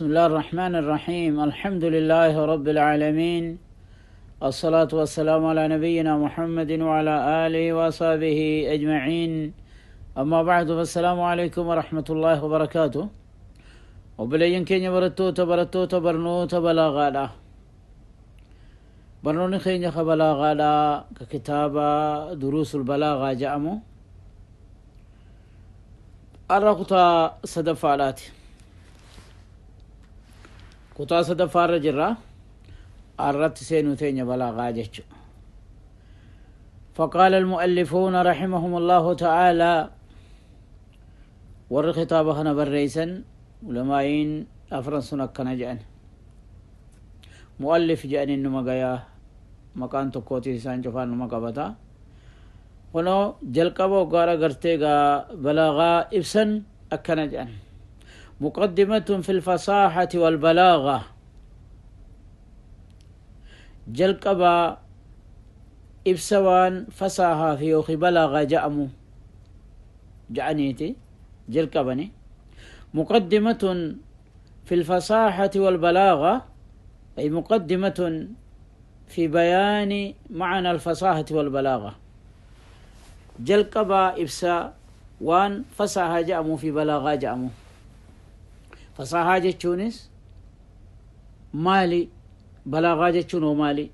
بسم الله الرحمن الرحيم، الحمد لله رب العالمين، الصلاة والسلام على نبينا محمد وعلى آله وصحبه أجمعين، أما بعد، فالسلام عليكم ورحمة الله وبركاته. Obboleeyyan keenya barattoota, barattoota barnoota balaagaadha. Barnoonni keenya ka balaagaadha, ka kitaaba Duruusul Balaagaa jedhamu, har'a kutaa sadaffaadhaati. Kutaa sadaffaarra jirra. Har'atti seenuu teenya balaagaa jechu. فقال المؤلفون رحمهم الله تعالى، warri kitaaba kana barreeysan ulamaa'iin afran sun akkana jedhan. Mu'allif jedhaniin numa gayaa, maqaan tokkooti, isaan cufaan numa qabata. Kunoo jalqaba hoggaadha gartee gaa balaagaa ibsan akkana jedhan: مقدمة في الفصاحة والبلاغة. Jalqaba ibsa waan fasaahaa fi yookiin balaagaa jedhamu jedhaniiti jalqabani. مقدمة في الفصاحة والبلاغة، أي مقدمة في بيان معنى الفصاحة والبلاغة. Jalqaba ibsa waan fasaahaa jedhamu fi balaagaa jedhamu. Fasaahaa jechuunis maali? Balaagaa jechuun hoo maali?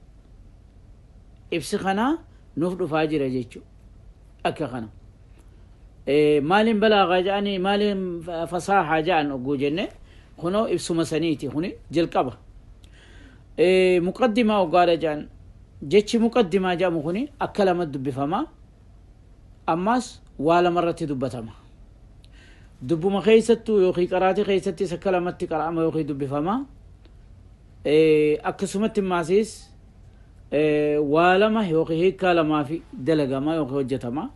Ibsi kanaa nuuf dhufaa jira jechu. Akka kana maaliin balaagaa jedhanii, maaliin fasaahaa jedhan ogguu jenne, kunoo ibsuma saniiti. Kuni jalqaba muqaddimaa oggaadha jedhan. Jechi muqaddimaa jedhamu kuni akka lama dubbifama, ammas waa lamarratti dubbatama. Dubbuma keessattuu yookiin qaraatii keessattis akka lamatti qara'ama yookiin dubbifama. Akkasumatti maasiis waa lama yookiin hiikkaa lamaa fi dalagama yookiin hojjetama.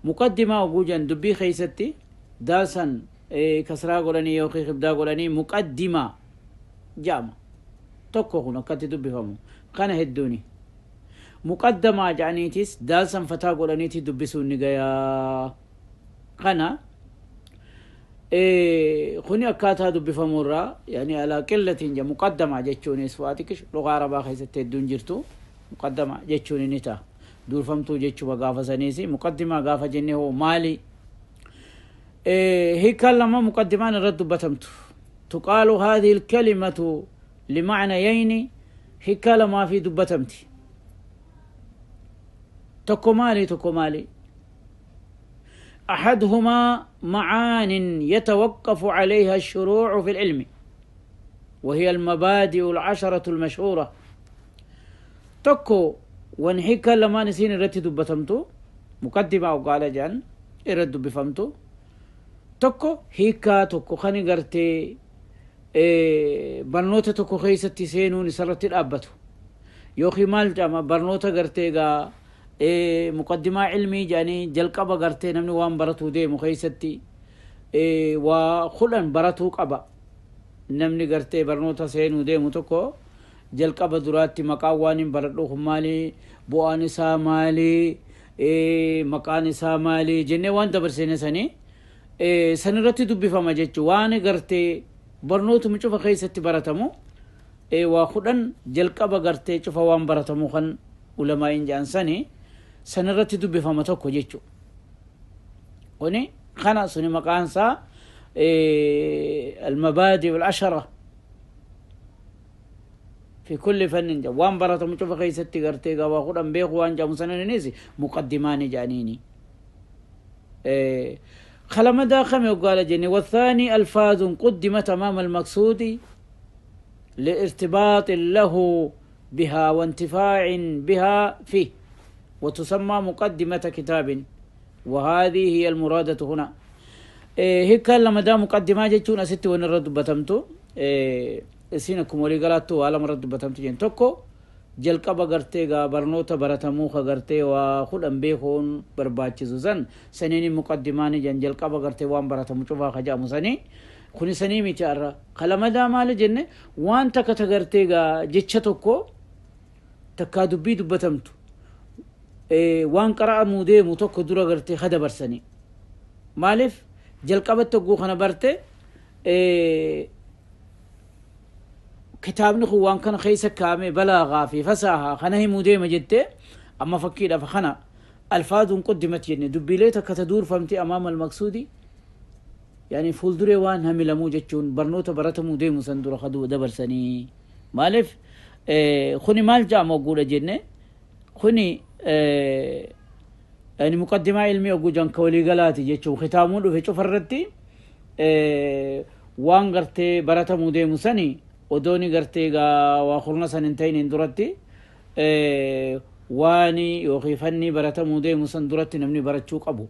Muqaddimaa oguu jedhan dubbii keessatti daalsan kasraa godhanii yookiin kibdaa godhanii muqaddimaa jedhama. Tokko kun akkatti dubbifamu kana hedduuni. Muqaddamaa jedhaniitis daalsan fataa godhaniiti dubbisuun ni gayaa. Kana kuni akkaataa dubbifamurraa يعني على قلة ja muqaddamaa jechuunis waa xiqish lugaa Arabaa keessatti hedduun jirtu. Muqaddamaa jechuun ni ta'a, durfamtuu jechuma gaafa saniisi. Muqaddimaa gaafa jenne hoo maali? Hiikkaan lama muqaddimaan irratti dubbatamtu. تقال هذه الكلمة لمعنيين، hiikkaa lamaa fi dubbatamti. Tokko maali? Tokko maali? أحدهما معان يتوقف عليها الشروع في العلم، وهي المبادئ العشرة المشهورة. Tokko wan hiikkaa lamaan isiin irratti dubbatamtu, muqaddimaa oggaala jedhan irratti dubbifamtu, tokko hiikkaa tokko kan gartee barnoota tokko keessatti seenuun isarratti dhaabbatu yookiin maal jedhama, barnoota gartee gaa muqaddimaa ilmii jedhanii, jalqaba gartee namni waan baratuu deemu keessatti waa 10 baratuu qaba. Namni gartee barnoota seenuu deemu tokko jalqaba duraatti maqaan waan hin baradhu kun maali, bu'aan isaa maali, maqaan isaa maali jennee waan dabarsine sanii san irratti dubbifama jechuu. Waan gartee barnootuma cufa keessatti baratamu waa 10 jalqaba gartee cufa waan baratamu kan ulamaa'iin jedhan sanii san irratti dubbifama tokko jechuu. Kuni kana suni maqaan isaa المبادئ العشرة في كل فن. Waan baratamu cufa keessatti gartee gabaa 10 beeku waan jedhamu sananinis muqaddimaani jedhaniini. Kalamadaa kame oggaala jenne? والثاني ألفاظ قدمت أمام المقصود لارتباط له بها وانتفاع بها فيه، وتسمى مقدمة كتاب، وهذه هي المرادة هنا. Hiikkaan lamadaa muqaddimaa jechuun asitti waan irra dubbatamtu, isin akkuma walii galaattu waa lama irra dubbatamtu jeen. Tokko jalqaba gartee gaa barnoota baratamuu ka gartee waa 10 beekuun barbaachisu san saniin muqaddimaani jan. Jalqaba gartee waan baratamu cufaa ka jedhamu sanii kuni sanii miti. Arra kalamadaa maali jenne? Waan takka ta gartee gaa jecha tokko takkaa dubbii dubbatamtu, waan qara'amuu deemu tokko dura gartee ka dabarsanii. Maaliif? Jalqabatti hogguu kana barte Kitaabni kun waan kana keessa kaa'ame, balaagaa fi fasaahaa kana himuu deema jettee, amma fakkiidhaaf kana alfaaduun quddimat jenne, dubbiilee takka ta duurfamte amaama almaqsuudi, yani fuulduree waan hamilamuu jechuun barnoota baratamuu deemu san dura kaduu dabarsanii. Maaliif kuni maal jedhama ogguudha jenne, kuni yani muqaddimaa ilmii ogguu jan ka waliigalaati jechuun kitaabuu dhufe cufa irratti waan gartee baratamuu deemu sani odooni gartee gaa waa kurna san hin ta'iniin duratti, waani yookiin fanni baratamuu deemu san duratti namni barachuu qabu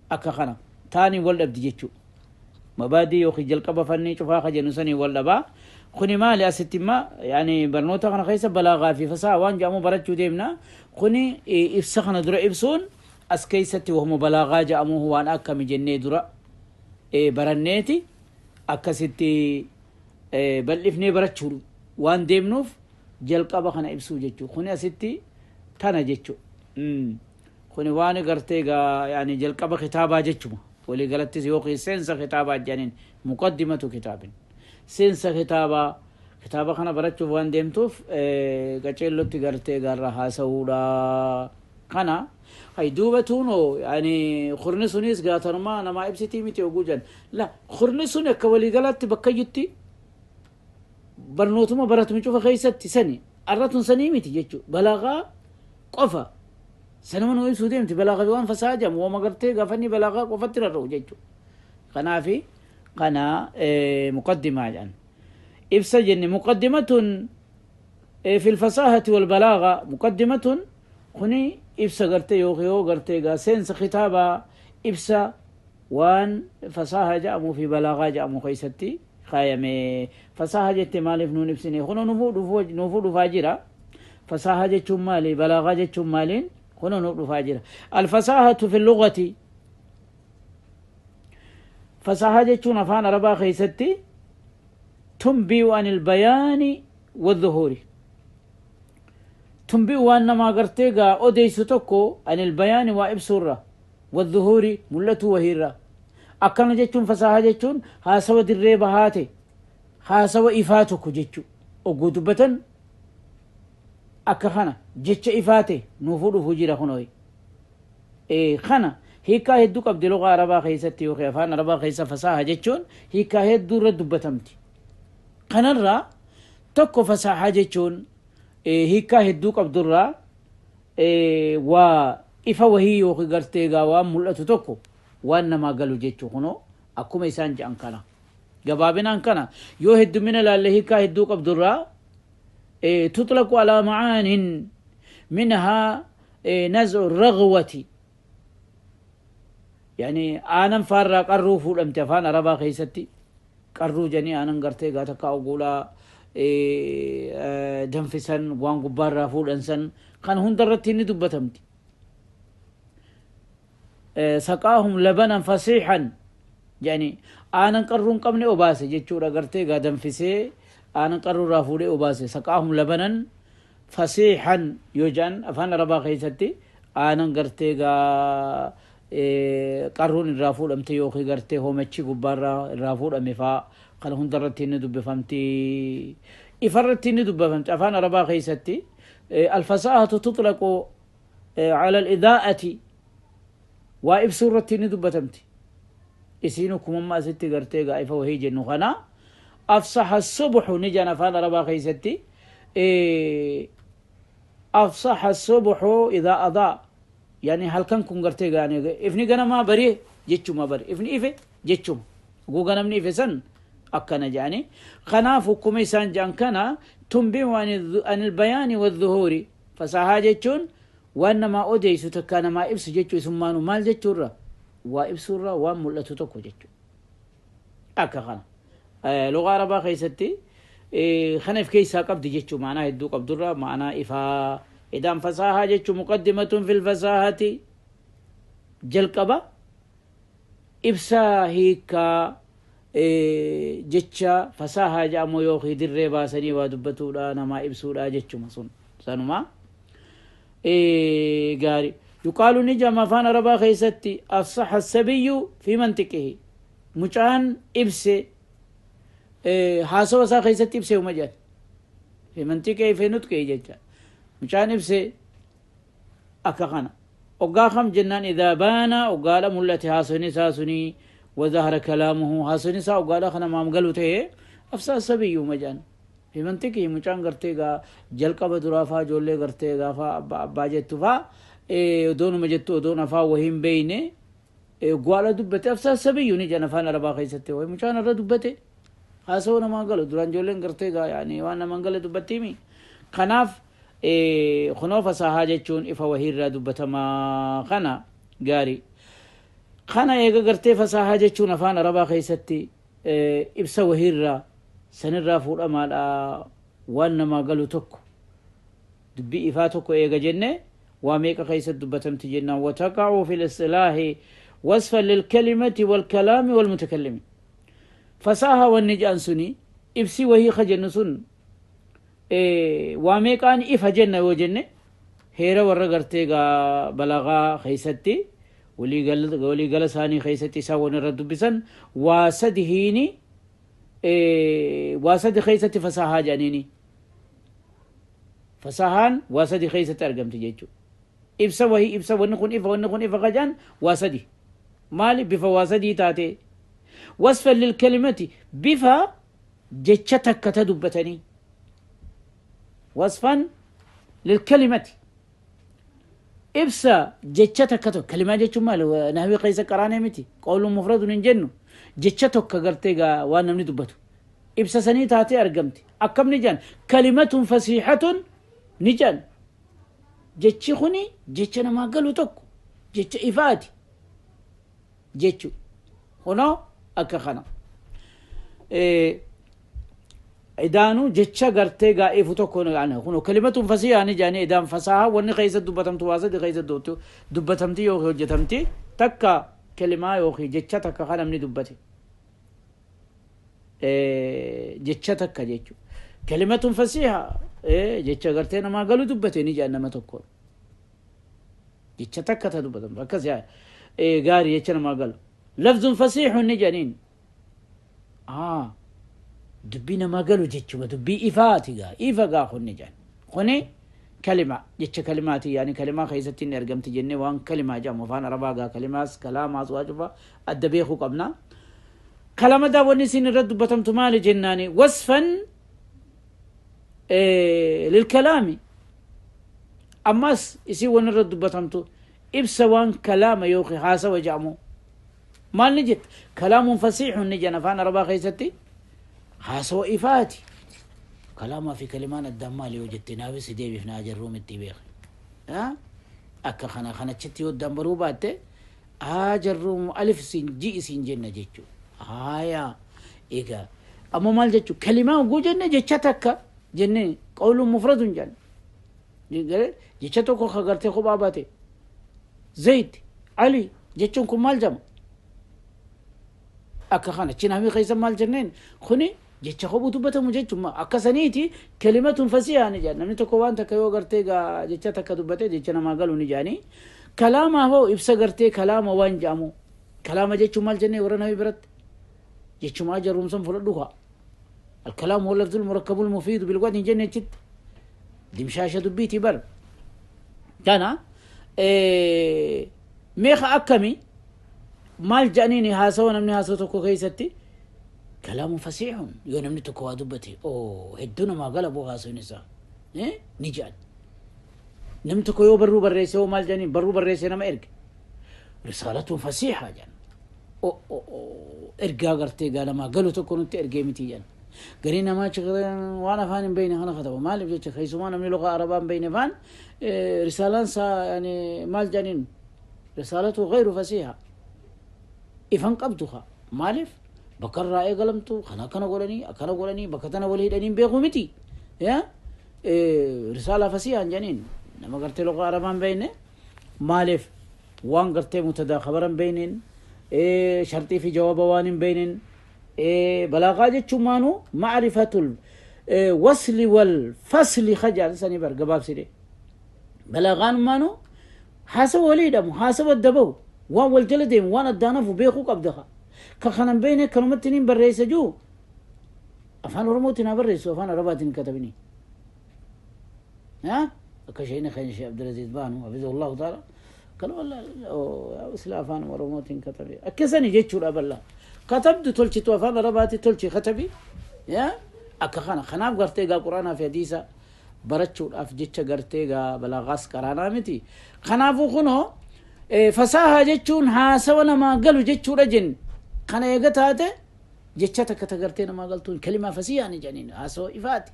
akka kana taanii wal dhabdi jechuu. Mabaadii yookiin jalqaba fannii cufaa ka jennu sanii wal dhabaa. Kuni maali asitti imma, yani barnoota kana keessa balaagaa fi fasaha waan jedhamu barachuu deemna. Kuni ibsa kana dura ibsuun as keessatti wahuma balaagaa jedhamu waan akkami jennee dura baranneeti akkasitti bal'ifnee barachuu waan deemnuuf jalqaba kana ibsuu jechuu. Kuni asitti tana jechuu. Kuni waan gartee gaa yani jalqaba kitaabaa jechuma. Waliigalattis yookiin seensa kitaabaa jedhaniin, muqaddimatu kitaabin. Seensa kitaabaa, kitaaba kana barachuuf waan deemtuuf qaceellotti gartee gaarra haasa'uudha. Kana hay duuba tuunoo yani kurni sunis gaatanumaa namaa ibsitii miti oguu jedhan. La, kurni sun akka waliigalaatti bakkayyutti barnootuma baratumi cufa keessatti sani arratun sanii miti jechuudha. Balaagaa qofa sanuma nu ibsuu deemti, balaagaa fi waan fasaa jedhamu wama gartee gaafanni balaagaa qofatti rarra'u jechuudha. Kanaafi kana muqaddimaa jedhan. Ibsa jenne, muqaddimatun fi lfasaahati walbalaagaa. Muqaddimatun kuni ibsa gartee yookiin yoo gartee gaa seensa kitaabaa, ibsa waan fasaaha jedhamuu fi balaagaa jedhamu keessatti kaayame. Fasaaha jette maaliif nuun ibsine? Kunoo nuufuu dhufaa jira. Fasaaha jechuun maali? Balaagaa jechuun maaliin? Kunoo nuuf dhufaa jira. Alfasaahatu fi lugati, fasaaha jechuun afaan arabaa keessatti tunbi'u anil bayaani wadhuhuuri. Tunbi'u waan namaa gartee gaa odeessu tokko, anil bayaani waa ibsuurra, wadhuhuuri mul'atuu wahiirra. Akkana jechuun fasaaha jechuun haasawa dirree bahaate, haasawa ifaa tokko jechu. Ogguu dubbatan akka kana jecha ifaate nuufuu dhufuu jira kunooyi. Kana hiikkaa hedduu qabdi lugaa arabaa keessatti yookiin afaan arabaa keessa fasaaha jechuun hiikkaa hedduu irra dubbatamti. Kanarraa tokko fasaaha jechuun hiikkaa hedduu qabdurraa waa ifa wahii yookiin gartee gaa waan mul'atu tokko, waan namaa galu jechuu. Kunoo akkuma isaan jedhan kana gabaabinaan kana yoo heddumina ilaalle hiikkaa hedduu qabdurraa tutlaqu alaa macaanin minhaa naz'u raghwati, yani aanan faarraa qarruu fuudhamte. Afaan arabaa keessatti qarruu jedhanii aanan gartee gaa takka oguulaa danfisan waan gubbaarraa fuudhan san kan hundarratti ni dubbatamti. Saqaahum labanan fasiixan jedhanii aanan qarruu hin qabne obaase jechuudha. Gartee gaa danfisee aanan qarruu irraa fuudhee obaase. Saqaahum labanan fasiixan yoo jedhan afaan arabaa keessatti aanan gartee gaa qarruun irraa fuudhamte yookiin gartee hoomachi gubbaarraa irraa fuudhame faa kana hundarratti ni dubbifamti. Ifarratti ni dubbifamti afaan arabaa keessatti. Alfasaahatu tutlaqu ala al-idaa'ati, waa ibsuu irratti ni dubbatamti. Isiin akkumamma asitti gartee gaa ifa wahii jennu kana afsaha subhu ni jedhan afaan arabaa keessatti. Afsaha subhu idaa adaa, yani halkan kun gartee gaane ifni ganamaa barie jechuma, bari ifni ife jechuma, oguu ganamni ife san akkana jedhani. Kanaaf hukkuma isaan jedhan kana tunbi'u anil bayaani wadhuhuuri. Fasaahaa jechuun waan namaa odeessu takkaa namaa ibsu jechuu. Isummaanu maal jechuurra? Waa ibsuurra, waan mul'atu tokko jechuu. Akka kana lugaa arabaa keessatti kana if keessaa qabdi jechuu, ma'anaa hedduu qabdurra ma'anaa ifaa. Idaan fasaahaa jechuu muqaddimatun fil fasaahati, jalqaba ibsa hiikkaa jecha fasaahaa jedhamu yookiin dirree baasanii waa dubbatuudha, namaa ibsuudha jechuma sun sanuma. Gaari, yuqaalu ni jedhama afaan arabaa keessatti afsaha sabiyyu fi mantiqihi, mucaan ibse, haasawa isaa keessatti ibse uma jedhan. Fi mantiqee fi nutqee jecha mucaan ibse akka kana oggaa kam jennaan, idaa baana, oggaadha mul'ate haasawni isaa suni, wazahara kalaamuhu, haasawni isaa oggaadha kana maam galu ta'e, afsaa sabiyyuma jedhan. Fi mantiqii mucaan gartee gaa jalqaba duraa faa, ijoollee gartee gaafa abbaa abbaa jettu faa, odoonuma jettu, odoon afaan wahii hin beeyne gwaadha dubbate, afsaa sabiyyu ni jedhan afaan Arabaa keessatti. Wayi mucaan irra dubbate haasawaa namaa galu. Duraan ijoolleen gartee gaa yaani waan namaan gale dubbattiimi. Kanaaf kunoo fasaahaa jechuun ifa wahiirraa dubbatamaa kana. Gaarii kana eega gartee fasaahaa jechuun afaan Arabaa keessatti ibsa wahiirraa sanirraa fuudhamaadha, waan namaa galu tokko, dubbii ifaa tokko eega jenne, waa meeqa keessatti dubbatamti jennaan, wataqa'u fi listilaahi wasfan lilkalimati walkalaami walmutakallimi. Fasaaha wanni jedhan suni, ibsi wahii ka jennu sun, waa meeqaan ifa jenna yoo jenne, heera warra gartee gaa balagaa keessatti waliigala isaanii keessatti isaan wanni irra dubbisan waa sadihiini. Waa sadi keessatti fasaahaa jedhaniini. Fasahaan waa sadi keessatti argamti jechuudha. Ibsa wahii, ibsa wanni kun ifa, wanni kun ifa ka jedhan waa sadi. Maali bifa waa sadii taate? Wasfan lilkalimati, bifa jecha takka ta dubbatanii. Wasfan lilkalimati, ibsa jecha takka tokko. Kalimaa jechuun maali? Nahwii keessa qaraanee miti? Qawluun mufradun hin jennu? Jecha tokko gartee gaa waan namni dubbatu ibsa sanii taatee argamti. Akkam ni jedhan? Kalimatun fasiihatun ni jedhan. Jechi kuni jecha namaa galu tokko, jecha ifaati jechu. Kunoo akka kana idaanuu jecha gartee gaa ifu tokko kunoo kalimatun fasiihaa ni jedhanii. Idaan fasaahaa wanni keessa dubbatamtu waa sadi keessa dubbatamti yookiin hojjetamti. Takka kalimaa yookiin jecha takka kan namni dubbate, jecha takka jechu, kalimatun fasiihaa, jecha gartee namaa galu dubbate ni jedhan nama tokkoon. Jecha takka ta dubbatamtu akkas gaarii, jecha namaa galu, lafzun fasiihun ni jedhaniin. Dubbii namaa galu jechuma, dubbii ifaati gaa, ifa gaa kun ni jedhan. Kuni kalima, jecha kalimaati, yaani kalimaa keessatti inni argamti jennee. Waan kalimaa jedhamu afaan Arabaa gaa kalimaas kalaamaas waa cufa adda beekuu qabna. Kalamadaa wanni isin irra dubbatamtu maali jennaani, wasfan lilkalaami. Ammas isin wanni irra dubbatamtu ibsa waan kalaama yookiin haasawa jedhamu. Maal ni jetta? Kalaamuun fasiixun ni jedhan afaan Arabaa keessatti, haasawa ifaati. Kalaamaa fi kalimaan addaan maali yoo jette, naafis si deebifna ajarruu mitti beeke. Akka kana kanachitti yoo addaan baruu baatte, ajarruu alif siin ji siin jenna jechuudha. Haaya, egaa ammoo maal jechuudha? Kalimaa oguu jenne jecha takka jenne, qawluun mufradun jenna. Jecha tokko ka gartee kophaa baate, Zayd, Ali jechuun kun maal jedhama? Akka kana cinaamii keessa maal jenneen? Kuni jecha kophuu dubbatamu jechuun akka saniiti. Kalimatun fasihaa ni jedhan. Namni tokko waan takka yoo gartee gaa jecha takka dubbate, jecha namaa galu ni jedhanii. Kalaamaa hoo, ibsa gartee kalaama waan jedhamu. Kalaama jechuun maal jennee warra namii biratti? Jechumaa jarrumsan fudhadhu kaa. Alkalaamu huwa lafzul murakkabul mufiidu bilwadi hin jenne achitti. Dimshaasha dubbiiti bar. Kana meeqa akkami maal jedhaniini haasawa namni haasawa tokko keessatti kalaamu fasiixun, yoo namni tokko waa dubbate, oo hedduu namaa gala boo haasawni isaa ni jedhan. Namni tokko yoo barruu barreesse hoo maal jedhaniin? Barruu barreesse nama erge, risaalatuun fasiixa jedhan. Ergaa gartee gaa namaa galu tokko nutti ergee miti jedhan. Garii namaa waan afaan hin beekne kana kataba. Maaliif jecha, keessumaa namni lugaa Arabaa hin beekne faan risaalaan isaa yaani maal jedhaniin? Risaalatu gayru fasiiha. Ifan qabdu kaa. Maaliif? Bakka irraa eegalamtu kana akkana godhanii akkana godhanii bakka tana walii hidhanii hin beeku miti. Risaalaa fasiiha hin jedhaniin nama gartee lugaa Arabaa hin beekne. Maaliif? Waan gartee mubtadaa khabara hin beekneen, sharxii fi jawaaba waan hin beekneen. Balaagaa jechuun maanuu ma'rifatul wasli wal fasli kajaan sanii bar gabaabsine. Balaagaan maanuu haasawa walii hidhamu, haasawa adda bahu, waan wal jala deemu, waan addaan hafu beekuu qabda. Ka kana hin beekne kanumatti niin barreessa jiru, afaan Oromootiin haa barreessu, afaan Arabaatiin hin katabini. Akka sheekni keenya Sheekh Abdulaziz Baanu hafizahullahu ta'ala kana wallaahi sila afaan Oromootiin katabe akkasani jechuudha. Bal'aa katabdu tolchitu afaan Arabaatti tolchi katabi akka kana. Kanaaf gartee egaa Quraanaa fi hadiisa barachuudhaaf jecha gartee egaa balaagaas qaraanaa miti. Kanaafuu kunoo fasaahaa jechuun haasawa namaa galu jechuudha jenne. Kana eega taate, jecha takka ta gartee namaa galtuun kalimaa fasiihaa ni jedhaniin, haasawa ifaati,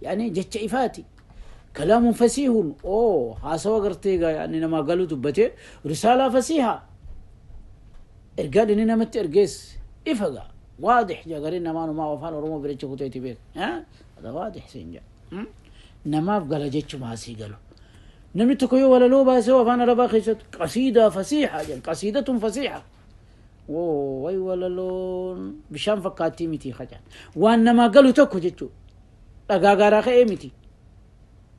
yaani jecha ifaati, kalaamun fasiihun. Oo, haasawa gartee egaa yaani namaa galu dubbate, risaalaa fasiihaa, ergaan inni namatti ergees ifa gaa, waadix jaa. Gariin namaa numaa afaan Oromoo birachi kuteeti beek, hada waadix siin jaa, namaaf gala jechuma asii galu. Namni tokko yoo walaloo baasee afaan Arabaa keessatti qasiidaa fasiihaa jedhan, qasiidatun fasiiha, way walaloon bishaan fakkaattii miti kacaan waan namaa galu tokko jechuu. Dhagaa gaaraa ka'ee miti,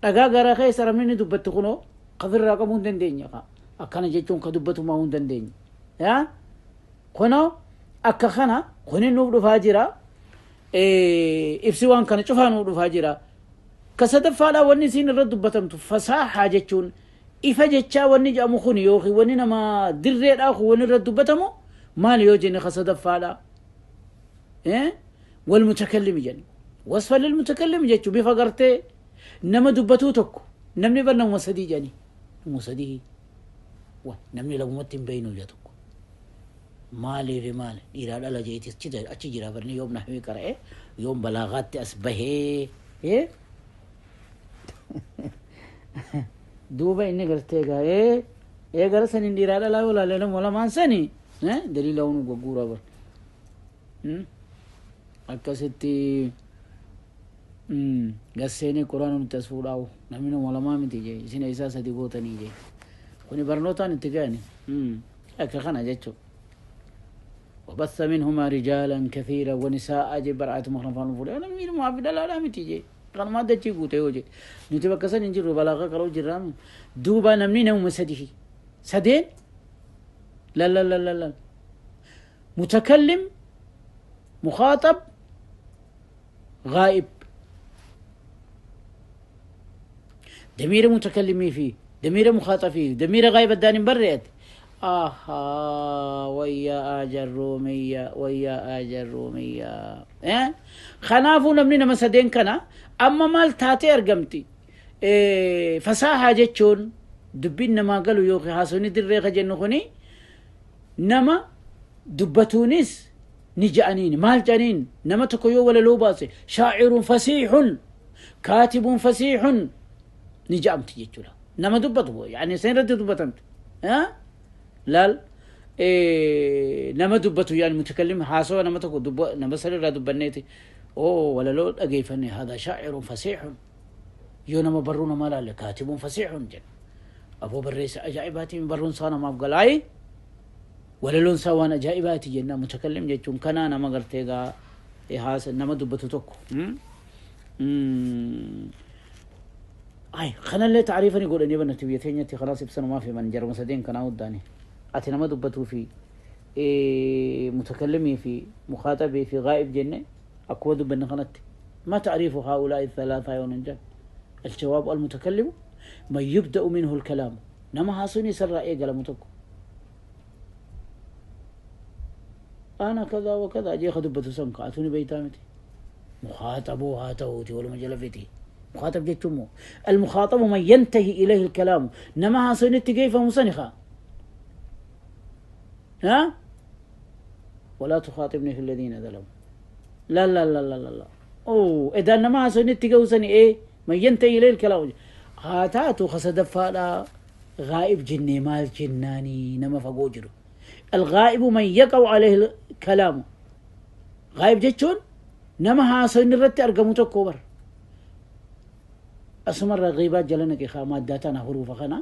dhagaa gaaraa ka'ee saramni ni dubbatti. Kunoo kafirraa qabuu hin dandeenye, akkana jechuun ka dubbatumaa hin dandeenye. Yaa kunoo akka kana kuni nuuf dhufaa jira, ibsi waan kana cufaa nuuf dhufaa jira. Ka sadaffaadhaa wanni isiin irra dubbatamtu, fasaahaa jechuun ifa jechaa wanni jedhamu kun yookiin wanni nama dirreedhaa kun wanni irra dubbatamu maal yoo jenne, ka sadaffaadhaa wal mutakallimi jenna. Wasfa lil mutakallimi jechuun bifa gartee nama dubbatuu tokko. Namni bar namuma sadii jedhanii, namuma sadii. Namni lamumatti hin beeynu jedha tokko. Maaliif maali dhiiraa dhala jeeti achi jira barni yoom nahwii qara'e, yoom balaagaatti as bahee. Duuba inni gartee gaa ee gara saniin dhiiraa dhalaa yoo laale nama lamaan sani daliila unu gogguuraa bar akkasitti gasseenii Quraana nutti as fuudhaa'u. Namni nama lamaa miti jee, isin eessaa sadi gootanii jee. Kuni barnootaan itti ga'ani akka kana jechuudha. وبث منهما رجالا كثيرا ونساء جي برعات مخرفان فولي أنا مين ما في دلالة متي جي كان ما دتشي قوتي وجي نتي بكسن نجرو بلاغة قالوا جرام دوبا نمني نوم سديه سدين. لا لا لا لا لا، متكلم، مخاطب، غائب. دمير متكلمي فيه، دمير مخاطب فيه، دمير غائب الداني برئت. آها، ويا آجرومية، ويا آجرومية. eh kanaafuu namni nama sadeen kana amma maal taatee argamti? Fasaahaa jechuun dubbiin namaa galu yookiin haasofni dirree ka jennu kuni nama dubbatuunis ni ja'aniin. Maal ja'aniin? Nama tokko yoo walaloo baase shaacirun fasiixun, kaatibun fasiixun ni ja'amti jechuudha. Nama dubbatu yaani isan irratti dubbatamtu laal, nama dubbatu yaani mutakallim, haasawa nama tokko nama san irraa dubbanneeti oo walaloo dhageeffanne, hada shaacirun fasiixun. Yoo nama barruu namaa laalle, kaatibun fasiixun jedha. Aboo, barreessa ajaa'ibaatiin, barruun isaa namaaf galaayi, walaloon isaa waan ajaa'ibaati jenna. Mutakallim jechuun kanaa, nama gartee gaa haasa nama dubbatu tokko. Ay, kanallee taariifani godhanii banatu biyya teenyatti. Kanaas ibsanumaaf himan jaruma sadeen kanaa huddaani. Ati nama dubbatuu fi mutakallimii fi mukaaxabii fi gaa'ib jenne akkuma dubbanne kanatti. ما تعريف هؤلاء الثلاثة يا نجان؟ الجواب: المتكلم من يبدأ منه الكلام، نما هاسوني سر إيه قلم tokko أنا كذا وكذا جي خدبة سنك أتوني بيتامتي. مخاطب هاتوتي ولا مجلفتي مخاطب جتمو. المخاطب من ينتهي إليه الكلام، نما هاسوني كيف مسنخة ها. ولا تخاطبني في الذين ظلموا. لا لا لا لا لا لا، أوه، إذا نما هاسوني تجوزني إيه من ينتهي إليه الكلام هاتاتو خسدفالا. غائب جني مال جناني نما فقوجرو. الغائب من يقع عليه الكلام. غائب jechuun nama haasawni irratti argamu tokko bar. Asumarra ghiibaa jala naqe kaa maaddaa tana huruufa kana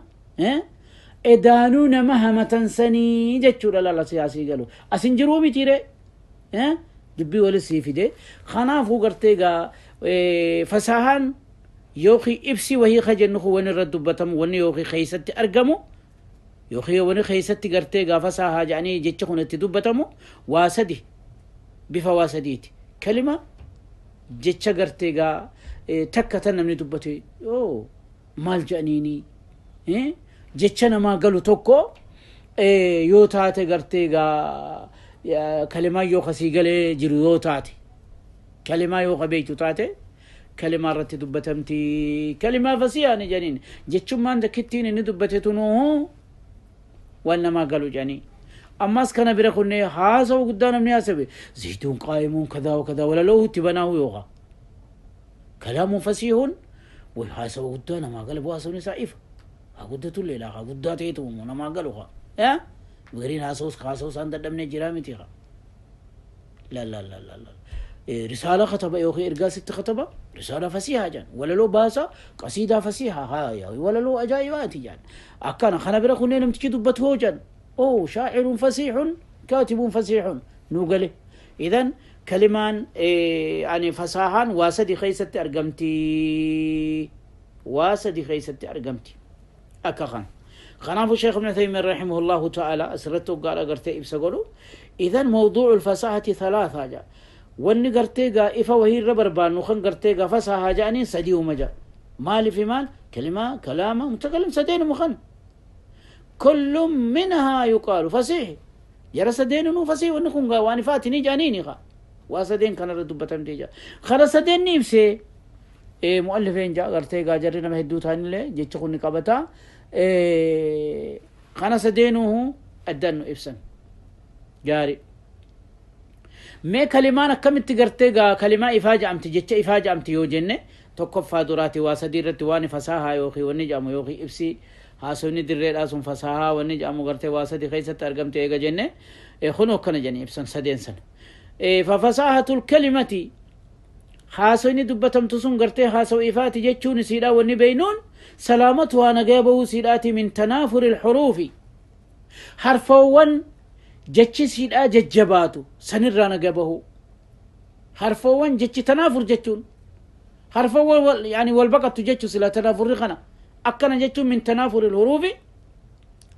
edaanuu nama hamatan sanii jechuudha. Lala siyaasii galu asin jiruu mitiire dubbii wali sii fide. Kanaafuu gartee gaa fasaahaan yookiin ibsi wahii ka jennu kun wani irra dubbatamu, wanni yookiin keessatti argamu yookiin wani keessatti gartee gaa fasaahaa jedhanii jecha kun itti dubbatamu waa sadi, bifa waa sadiiti. Kalima, jecha gartee gaa takka tan namni dubbate yoo Maal jedhaniini jecha namaa galu tokko yoo taate, gartee gaa kalimaa yoo kasii galee jiru yoo taate, kalimaa yoo kabeeytu taate, kalimaa irratti dubbatamti. Kalimaa fasiihaa ni jedhaniin. Jechummaan takkittiin inni dubbate tunuu waan namaa galu jedhanii. Ammas kana bira kunne, haasawa guddaa namni haasawe, زيد قائم كذا وكذا, walaloo itti banaahu yookaa كلام فصيح way haasawa guddaa namaa gala. Haasawni isaa ifa haa guddatullee laa haa guddaa ta'etu namaa galu. Haa gariin haasawus haasawu isaan dadhabnee jiraa miti. Haa, لا لا لا لا لا, رسالة كتب يوكي إرقا ست كتب رسالة فصيحة جان, walaloo baasa, قصيدة فصيحة هاي walaloo ajaa'ibaati jaan. Akkana kana bira kunneen namtichi dubbatu hoo jaan, أو شاعر فصيح كاتب فصيح nuu gale. إذن kalimaan يعني fasaahaan waa sadi keeysatti argamti, waa sadi keeysatti argamti. Akka kan kanaafuu Sheekh Ibn Uthaymin رحمه الله تعالى asirratti hoggaan agartee ibsa godhu, إذن موضوع الفصاحة ثلاثة ja. Wanni gartee gaa ifa wahiirra barbaannu kan gartee gaa fasaahaa ja'aniin sadiuma ja. Maali fi maal? كلمة, كلامة, متكلم, sadeenuma kan. كل منها يقال فصيح. Jara sadeeninuu فصيح. Wanni kun gaa waan ifaatini ja'aniini kaa waa sadeen kanarra dubbatamtee jira. Kara sadeen ni ibsee mu'allifeen jaa. Gartee gaa jarri nama hedduu ta'anillee jecha kun ni qabata. Kana sadeenuu addaan nu ibsan. Gaari, mee kalimaan akkamitti gartee gaa kalimaa ifaa ja'amti, jecha ifaa ja'amti yoo jenne, tokkoffaa duraati waa sadii irratti waan fasaahaa yookiin wanni jedhamu yookiin ibsi haasofni dirreedhaa sun fasaahaa wanni jedhamu gartee waa sadii keessatti argamte eega jenne, kun akkana jedhanii ibsan sadeen sana. ففصاحة الكلمة, haasofni dubbatamtu sun gartee haasawa ifaati jechuun isiidha wanni beynuun, سلامتها, nagaya bahuu siidhaati, من تنافر الحروف, harfoowwan jechi siidhaa jajjabaatu sanirraa naga bahuu. Harfoowwan jechi تنافر jechuun harfoowwan yani wal baqattu jechu. Sila tanaafurri kana akkana jechuun من تنافر الحروف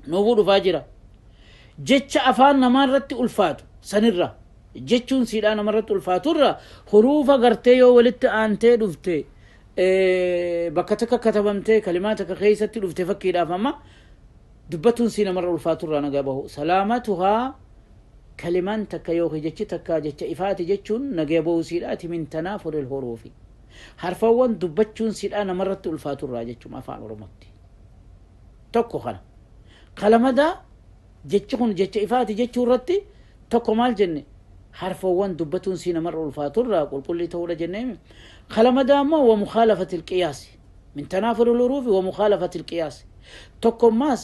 nuufuu dhufaa jira. Jecha afaan namaa irratti ulfaatu sanirra jechuun siidhaa namarratti ulfaaturra, huruufa gartee yoo walitti aantee dhufte, bakka takka katabamtee kalimaa takka keessatti dhufte, fakkiidhaaf amma dubbatuun sii namarra ulfaaturraa nagaa bahu. سلامتها, kalimaan takka yookiin jechi takka jecha ifaati jechuun nagaa bahuu siidhaati, من تنافر الحروف, harfawwan dubbachuun siidhaa namarratti ulfaaturraa jechuun afaan Oromootti tokko kana. Kalamadaa jechi kun jecha ifaati jechuu irratti tokko maal jenne? Harfawwan dubbatuun sii namarra ulfaaturraa qulqullii ta'uudha jennee. Kalamadaa immoo ومخالفة القياس, من تنافر الحروف ومخالفة القياس. Tokkommaas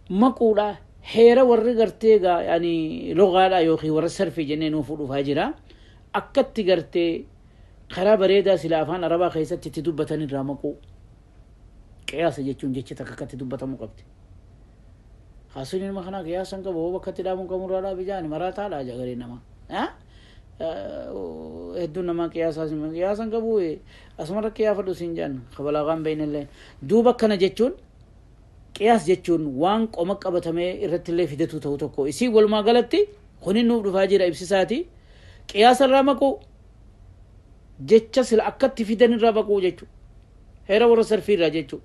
maquudha heera warri gartee gaa yani lugaadha yookiin warra sarfii jennee nuuf dhufaa jira. Akkatti gartee karaa bareedaa sila afaan Arabaa keessatti itti dubbatan irraa maquu. Qiyaasa jechuun jechi takka akkatti dubbatamuu qabdi. Haasofni nama kanaa qiyaasa hin qabu, hoo bakka itti dhaabuun qabu irraa dhaabi jaani maraataadha jagaree namaa. Hedduun namaa qiyaasaa qiyaasa hin qabu, asumarra qiyaafadhu siin jedhan kabalaagaan beeynillee. Duuba akkana jechuun qiyaas jechuun waan qoma qabatamee irratti illee fidatu ta'u tokko isii. Walumaa galatti kunin nuuf dhufaa jira ibsisaati. Qiyaasa irraa maquu, jecha sila akkatti fidan irraa baquu jechuu, heera warra sarfii irraa jechuu.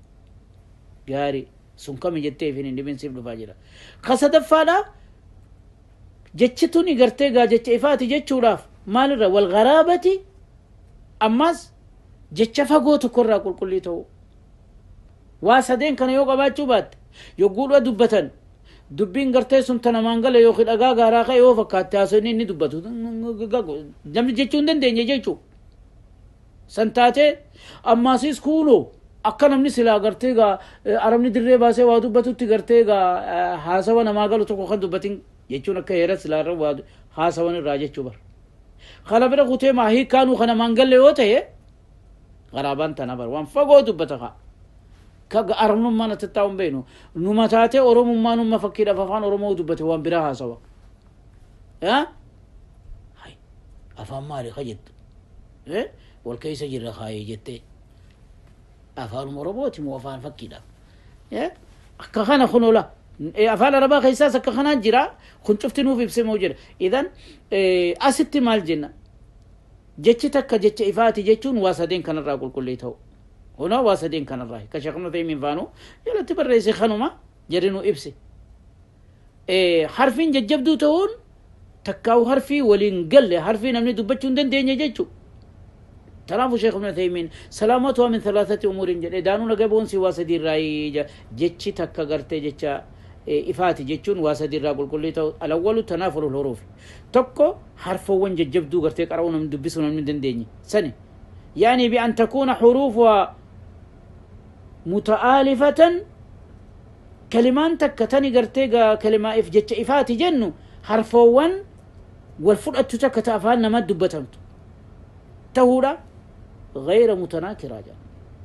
Gaarii, sun kami jettee ifin hin dhibin, siif dhufaa jira. Ka sadaffaadha, jechi tuni gartee gaa jecha ifaati jechuudhaaf maalirra? والغرابة, ammas jecha fagoo tokkorraa qulqullii ta'u. Waa sadeen kana yoo qabaachuu baatte, yogguudha dubbatan dubbiin gartee sun tana namaan gale yookiin dhagaa gaaraa ka'e yoo fakkaatte, haasofni inni dubbatu namni jechuu hin dandeenye jechuu san taatee. Ammaasiis kuunoo akka namni silaa gartee gaa Arabni dirree baasee waa dubbatutti gartee gaa haasawa namaa galu tokko kan dubbatin jechuun akka heera silaa irra waa haasawan irraa jechuu bar. Kana bira kutee maa hiikkaanuu kana namaan galle yoo ta'e, garaabaan tana bar waan fagoo dubbata kaa ka Arabnummaan ati taa'uun beenu numa taatee, Oromummaan umma fakkiidhaaf afaan Oromoo dubbate waan biraa haasawa. Hay, afaan maali ka jettu wal keessa jirra kaayee jettee, afaan Oromooti moo afaan fakkiidhaaf akka kana kun ola afaan Arabaa keessaas akka kanaan jira. Kun cufti nuuf ibsamoo jira. إذن asitti maal jenna? Jechi takka jecha ifaati jechuun waa sadeen kanarraa qulqullii ta'u. Kunoo waa sadeen kanarraa ka Sheekh Ibn Uthaymiin faanuu jalatti barreesse kanuma jedhe nu ibse. Harfiin jajjabduu ta'uun takkaawu harfii waliin galle, harfii namni dubbachuu hin dandeenye jechuudha. Tanaafu Sheekh Ibn Uthaymiin salaamatuhaa min thalathati umuuriin jedhe, daanuu naga boonsii waa sadii irraa jechi takka gartee jecha ifaati jechuun waa sadii irraa qulqullii ta'u. Alawwalu tanaafurul huruufi, tokko harfoowwan jajjabduu gartee qara'uu namni dubbisuu namni hin dandeenye sani, yaani bi an takuuna huruufuhaa muta'aalifatan, kalimaan takka tani gartee kalimaa if jecha ifaati jennu harfoowwan wal fudhattu takka ta afaan nama dubbatamtu tahuudha, gayra mutanaakiraa jedha,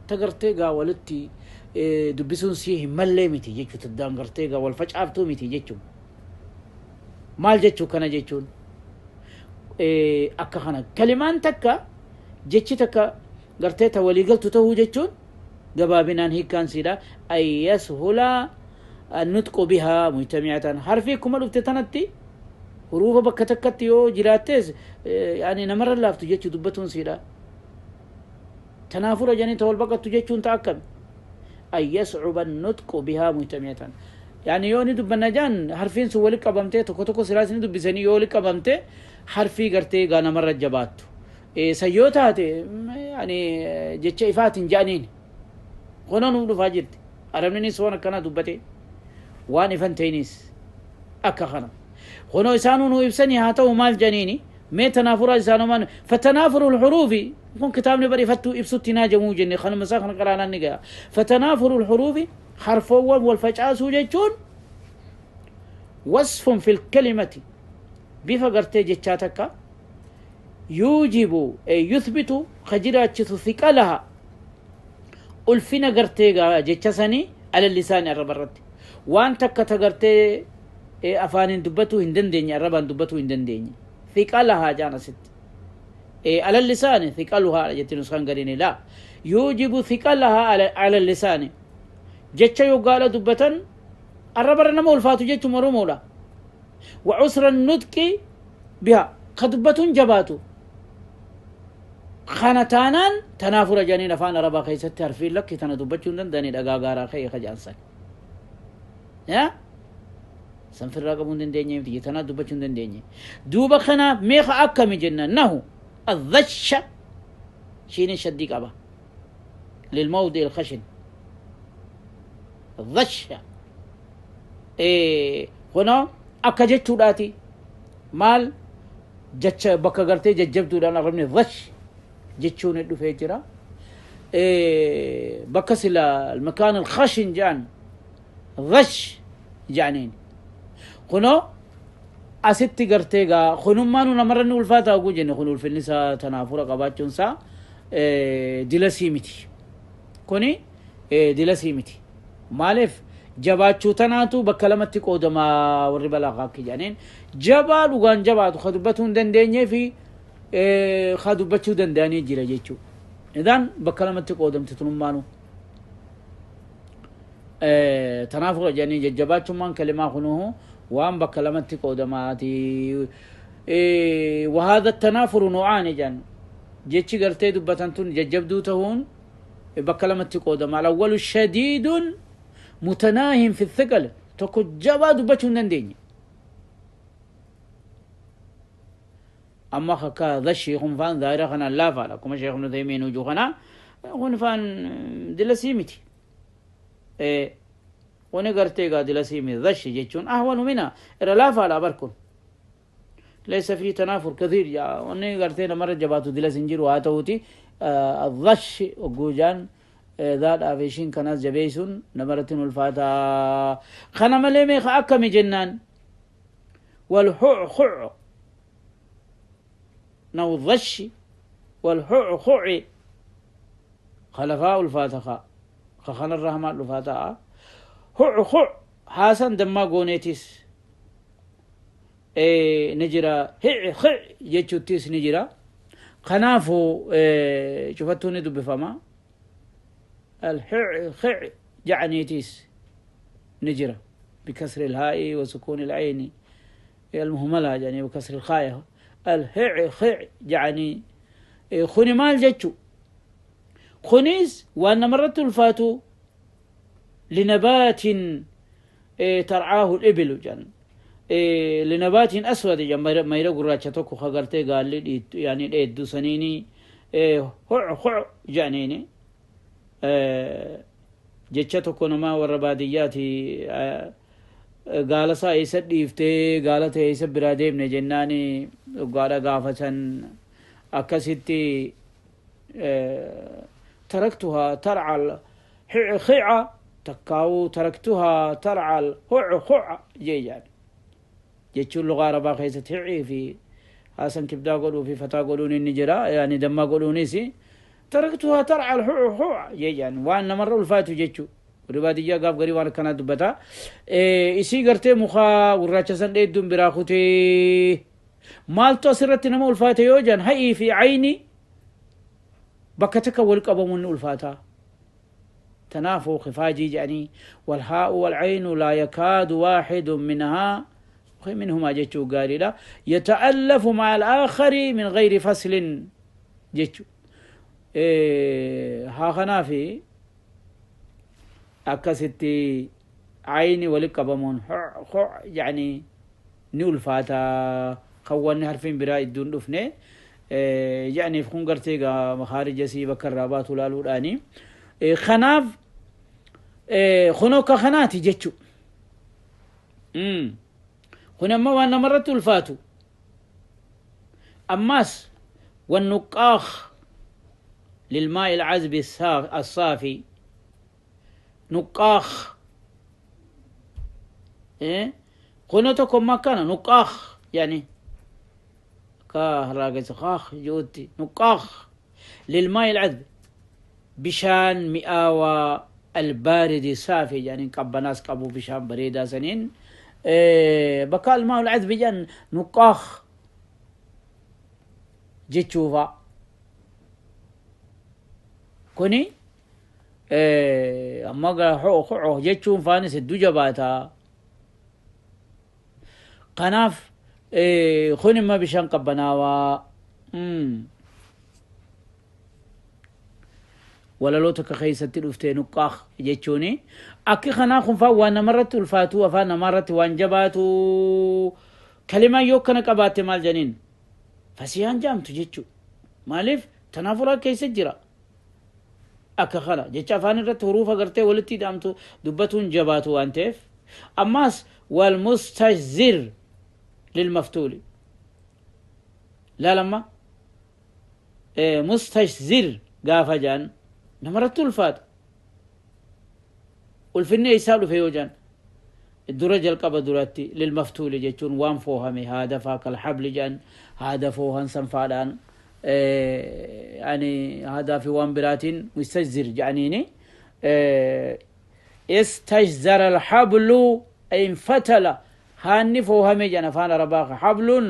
ta gartee gaa walitti dubbisuun sii hin mallee miti jechuu, taddaan gartee gaa wal facaaftuu miti jechuu. Maal jechuu kana jechuun akka kana kalimaan takka jechi takka gartee ta waliigaltu tahuu jechuun gabaabinaan hiikkaan siidha an yashula annutqu bihaa mujtami'atan, harfii akkuma dhufte tanatti huruufa bakka takkatti yoo jiraattees yani namarra laaftu jechuu dubbatuun siidha. Tanaafura jedhanii ta wal baqattu jechuun ta akkami an yascuba annutqu bihaa mujtami'atan, yani yoo ni dubbanna jaan harfiin sun wali qabamtee tokko tokko silaas ni dubbisanii yoo wali qabamte harfii gartee gaa namarra jabaattu san yoo taate yani jecha ifaatiin ja'aniin. Kunoo nuuf dhufaa jirti. Arabninis waan akkanaa dubbate, waan ifan ta'inis akka kana kunoo isaanuu nu ibsanii haa ta'u. Maal janiini mee tanaafuraa isaanumaan? Fatanaafuru lhuruufi kun kitaabni bar ifattuu ibsutti naa jamuu jenne, kanuma isaa kana qaraanaan ni gaya. Fatanaafuru lhuruufi, harfoowwan wal facaasuu jechuun, wasfun fil kalimati, bifa gartee jechaa takka, yuujibu yuthbitu, ka jiraachisu, thiqalaha, ulfina gartee jecha sanii, ala lisaani, arraba irratti, waan takka ta gartee afaaniin dubbatuu hin dandeenye, arrabaan dubbatuu hin dandeenye. Thiqalahaa jaan asitti ala lisaani, thiqaluhaa jetti nuskaan gariini. Laa, yuujibu thiqalahaa ala lisaani, jecha yoggaadha dubbatan arrabarra nama ulfaatu jechuma Oromoodha. Wa cusra nutqi biha, ka dubbatuun jabaatu kana taanaan tanaafura jedhaniin afaan Arabaa keessatti harfiin lakki tana dubbachuu hin danda'anii dhagaa gaaraa ka'e ka jedhan san yaa san firraa qabuu hin dandeenye miti, tanaa dubbachuu hin dandeenye. Duuba kanaaf meeqa akkami jenna? Nahu adhasha, shiinin shaddii qaba lilmawdi ilkhashin, dhasha kunoo akka jechuudhaati. Maal jecha bakka gartee jajjabduudhaan arrabni dhash jechuun dhufee jira. Bakka sila almakaan alkhashin jedhan dhash jedhaniin. Kunoo asitti gartee gaa kunummaanu namarra ni ulfaata oguu jenne, kun ulfinni isaa tanaafura qabaachuun isaa dilasii miti. Kuni dilasii miti. Maaliif jabaachuu tanaatu bakka lamatti qoodama warri balaagaa akka jedhaniin? Jabaa dhugaan jabaatu ka dubbatuu hin dandeenyee fi ka dubbachuu danda'anii jira jechuudha. Idaan bakka lamatti qoodamti tunummaanuu. Tanaafuu jedhanii jajjabaachummaan kalimaa kunuhu waan bakka lamatti qoodamaati. Wahaadha tanaafuru nu'aani jedhan, jechi gartee dubbatan tun jajjabduu ta'uun bakka lamatti qoodama. Alawwalu shadiidun mutanaahin fi thiqal, tokko jabaa dubbachuu hin dandeenye. Amma akka dhashii kun faan zaahira kanaan laafaadha. Akkuma Sheekh Ibn Uthaymiin hujuu kana kun faan dilasii miti. Kuni gartee egaa dilasii miti. Dhashi jechuun ahwanu mina, irra laafaadha bar kun. Laysa fi tanaafur kathiir jaa, wanni gartee namarra jabaatu dilas hin jiru. Haa ta'uti dhashi hogguu jaan dhaadhaa fi ishiin kanaas jabeessuun namarratti hin ulfaata. Kana malee meeqa akkami jennaan, wal hu'khu'u naw dhashi wal hu'khu'i kalafaa ulfaata ka kanarra hamaan dhufaa ta'a. Hu'khu' haasan dammaa gooneetis ni jira, hic khic jechuuttis ni jira. Kanaafu cufattuu ni dubbifama. Alhic khic jacaniitis ni jira, bikasri ilhaa'i wa sukuuni ilcayni almuhmala jedhanii, bikasri ilkhaa'i alhic khic jacanii. Kuni maal jechu? Kunis waan namarratti ulfaatu linabaatin tarcaahu ibilu jedhan, linabaatin aswad jedhan, mayra gurraacha tokko ka gartee gaalli dhiittu yani dheeddu saniini hoc hoc jedhaniini. Jecha tokko namaa warra baadiyyaati gaala isaa eessa dhiiftee gaala ta'e eessa biraa deemne jennaani dhugaadha gaafatan akkasitti taraktuhaa tarcal xica takkaa'uu taraktuhaa tarcal huc huc jee jedhan jechuun lugaa arabaa keessatti hicii fi haasan kibdaa godhuu fi fataa godhuun inni jira, yani dammaa godhuunis taraktuhaa tarcal huc huc jee jedhan waan namarra ulfaatu jechuu. Warri baadiyyaa gaaf garii waan akkanaa dubbata. Isii gartee mukaa gurraacha san dheedduun biraa kutee maaltu asirratti nama ulfaate yoo jedhan, ha'ii fi ayni bakka takka wal qabamuun ni ulfaata. Tanaafuu kifaajii jedhanii walhaa'u walcaynu laa yakaadu waaxidu minhaa minhumaa jechuu gaariidha. Yata'allafu ma'a al-aakhari min gayri faslin jechuu. Haa kanaafi akkasitti ayni wali qabamuun hoc jedhanii ni ulfaata, kan wanni harfiin biraa idduun dhufne jedhaniif kun gartee egaa makaarija isii bakka irraa baatu laaluudhaani. Kanaaf kun akka kanaati jechu. Kun amma waan namarratti ulfaatu. Ammaas wannuqqaakh lilmaa'i alcazbi assaafi nuqqaakh kunoo tokko amma akkana nuqqaakh yani akka harraagessa kaakh ji'utti nuqqaakh lilmaa'i alcazbi bishaan mi'aawaa albaaridi saafi jedhaniin qabbanaas qabu bishaan bareedaa saniin bakka almaa'ul azbi jedhan nuqqaakh jechuufa. Kuni amma ho'o jechuun faanis hedduu jabaata. Kanaaf kun imma bishaan qabbanaawaa walaloo takka keessatti dhuftee nuqqaakh jechuuni. Akki kanaa kun faan waan namarratti ulfaatu, afaan namaarratti waan jabaatu, kalimaan yoo akkana qabaatte maal jedhaniin fasiyaan jaamtu jechuu. Maaliif tanaafuraa keessa jira. Akka kana jecha afaan irratti huruufa gartee walitti hidhamtu dubbatuun jabaatu waan ta'eef. Ammaas wal mustashzir lil maftuuli laalamma mustashzir gaafa jaan namarratti ulfaata. Ulfinni eessaa dhufe yoo jaan, dura jalqaba duratti lil maftuuli jechuun waan foohame haada faa kalhabli jaan haada foohan san faadhaan yani haadaa fi waan biraatiin mustashzir jedhaniini. Istashzara alhablu ay infatala, haanni foohame jedhan afaan arabaa. Hablun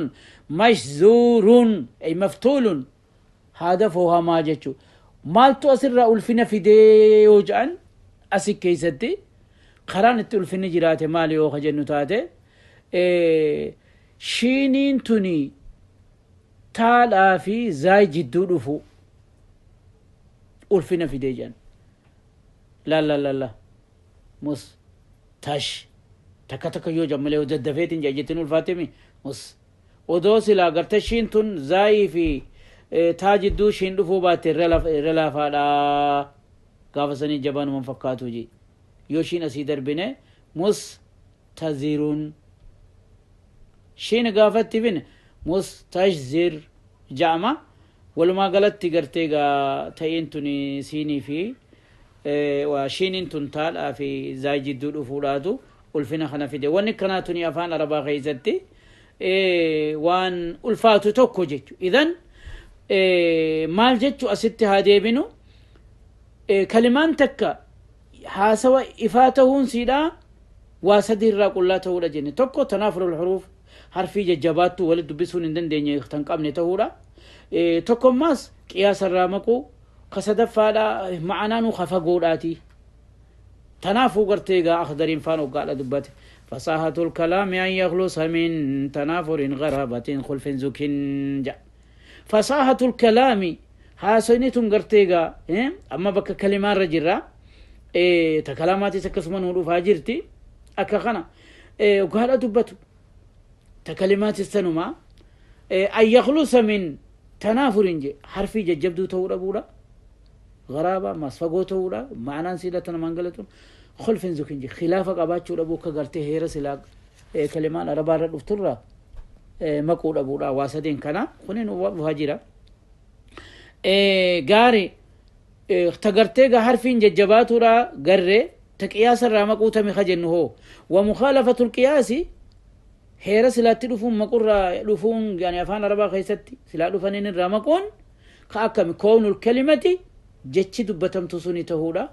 mashzuurun ay maftuulun, haada foohamaa jechu. Maaltu asirraa ulfina fidee yoo jedhan, asi keessatti karaan itti ulfinni jiraate maali yoo ka jennu taate, shiiniin tuni taadhaa fi zaay jidduu dhufu ulfina fidee jedhan. La la la la mus tash takka takka yoo jedhan malee daddafeetiin jedha jettiin ulfaattemi mus. Odoo silaa garte shiin tun zaayii fi taa jidduu shiin dhufuu baatte irra laafaadha, gaafa sanii jabaanuman fakkaatu ji yoo shiin asii darbine mus tazirun shiin gaafatti fine mustashzir ja'ama. Walumaa galatti gartee gaa ta'iin tuni siinii fi shiiniin tun taadhaa fi zaay jidduu dhufuudhaatu ulfina kana fide. Wanni kanaa tuni afaan arabaa keessatti waan ulfaatu tokko jechu. Idan maal jechu asitti haa deebinu. Kalimaan takka haasawa ifaa tahuun siidhaa waa sadi irraa qullaa tahuudha jenne. Tokko tanaafurul huruuf, harfii jajjabaattuu walit dubbisuun hin dandeenye tan qabne tahuudha. Tokkommaas qiyaasa irraa maquu. Ka sadaffaadha ma'anaanuu ka fagoodhaati. Tanaafuu gartee egaa akhdariin faan hoggaadha dubbate fasaahatul kalaami an yakhlusa min tanaafurin garabatin khulfin zukin ja. Fasaahatul kalaami Haasoyni tun gartee egaa amma bakka kalimaarra jirra. Ta kalaamaatis akkasuma nuu dhufaa jirti. Akka kana gaadha dubbatu. Ta kalimaatis tanuma. An yakhlusa min tanaafurin je harfii jajjabduu ta'uu dhabuudha. Garaaba ammas fagoo ta'uudha. Ma'anaan siila tana maan galatuun. Khulfin zukin je khilaafa qabaachuu dhabuu akka gartee heera silaa kalimaan arabaarra dhufturraa maquu dhabuudha. Waa sadeen kana kunin dhufaa jira. Gaari ta gartee gaa harfiin jajjabaatuudha garree ta qiyaasa irraa maquu tami ka jennu hoo wa mukhaalafatul qiyaasi heera silaatti dhufuun maqurraa dhufuun yani afaan arabaa keessatti silaa dhufaniin irraa maquun ka akkami kownul kalimati jechi dubbatamtu suni tahuudha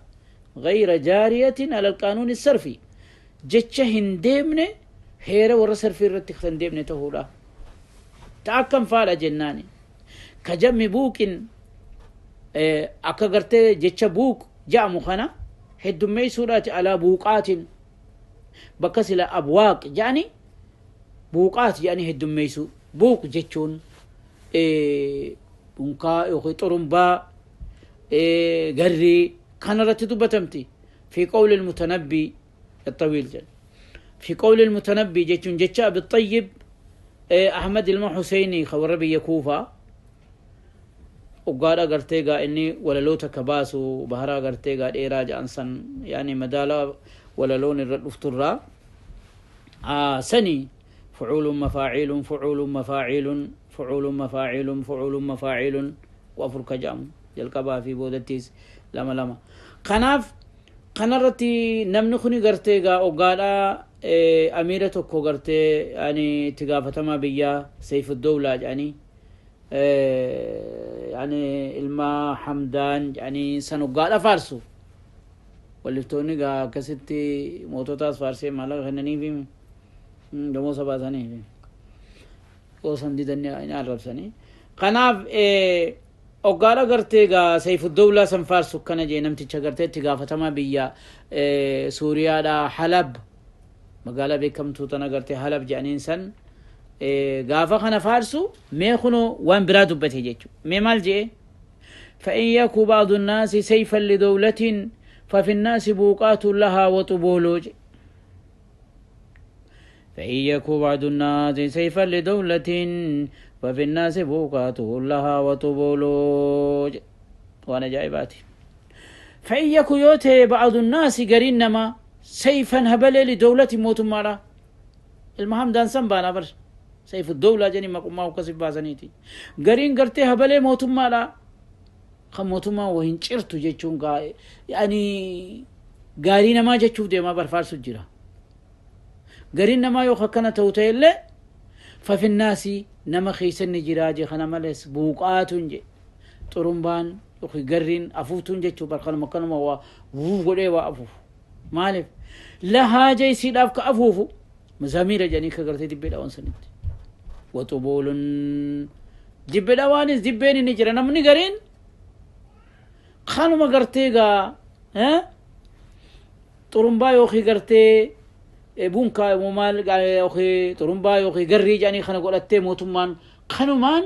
gayra jaariyatin alal qaanuuni sarfi jecha hin deemne heera warra sarfii irratti kan deemne tahuudha ta akkam faadha jennaani ka jammi buuqin akka gartee jecha buuq ja'amu kana heddummeessuudhaati alaa buuqaatin bakka sila abwaaq ja'ani buuqaat jedhanii heddummeessuu buuq jechuun unkaa yookiin xurumbaa garrii kanarratti dubbatamti fi qawli almutanabbii الطويل jedha fi qawli almutanabbii jechuun jecha abi xayyib Ahmad ilma Huseenii ka warra biyya Kuufaa oggaadha gartee gaa inni walaloo takka baasu baharaa gartee gaa dheeraa ja'an san yaani madaala walaloon irra dhufturraa sani fucuulun mafaaciilun fucuulun mafaaciilun fucuulun mafaaciilun fucuulun mafaaciilun afur ka ja'amu jalqabaa fi boodattiis lama lama kanaaf Kanarratti namni kuni gartee egaa oggaadha amiira tokko gartee yani itti gaafatamaa biyyaa Seyfuddowlaa jedhanii yani ilma Hamdaan jedhanii san oggaadha faarsu. Walliftoonni egaa akkasitti moototaas faarsee maallaqa kennaniifi damoosa baasaniifi yoo san didan ni arrabsanii. Kanaaf Oggaadha gartee egaa Seyfuddowlaa san faarsu akkana jee namticha gartee itti gaafatamaa biyya Suuriyaadha Halab magaalaa beekamtuu tana gartee Halab jedhaniin san gaafa kana faarsu mee kunoo waan biraa dubbate jechu mee maal jee فإن يك بعض الناس سيفا لدولة ففي الناس بوقات لها وطبول. فإن يك بعض الناس سيفا لدولة ففي الناس بوقات لها وطبول. waan ajaa'ibaati. فإن يك yoo ta'e بعض الناس gariin namaa سيفا habalee لدولة mootummaadha. Ilma Hamdaan san baanaa bar sayfu dowlaa jedhanii maqummaa akkasi baasaniiti. Gariin gartee habalee mootummaadha. Kan mootummaa waa hin cirtu jechuun yani gaarii namaa jechuuf deemaa barfaarsu jira. Gariin namaa yoo akkana ta'u ta'ellee fafinnaasii nama keessa ni jiraa je kana malees buuqaatuun je xurumbaan yookiin garriin afuuftuun jechuu bar kanuma akkanuma waa wuuf godhee waa afuufu maaliif lahaa jeysiidhaaf ka afuufu mazaamiira jedhanii ka gartee dibbee dhawan sanitti waxubuulun dibbee dhawaanis dibbeen inni jira namni gariin kanuma gartee gaa xurumbaa yookiin gartee bunkaa maal yookiin xurumbaa yookiin garrii jedhanii kana godhattee mootummaan kanumaan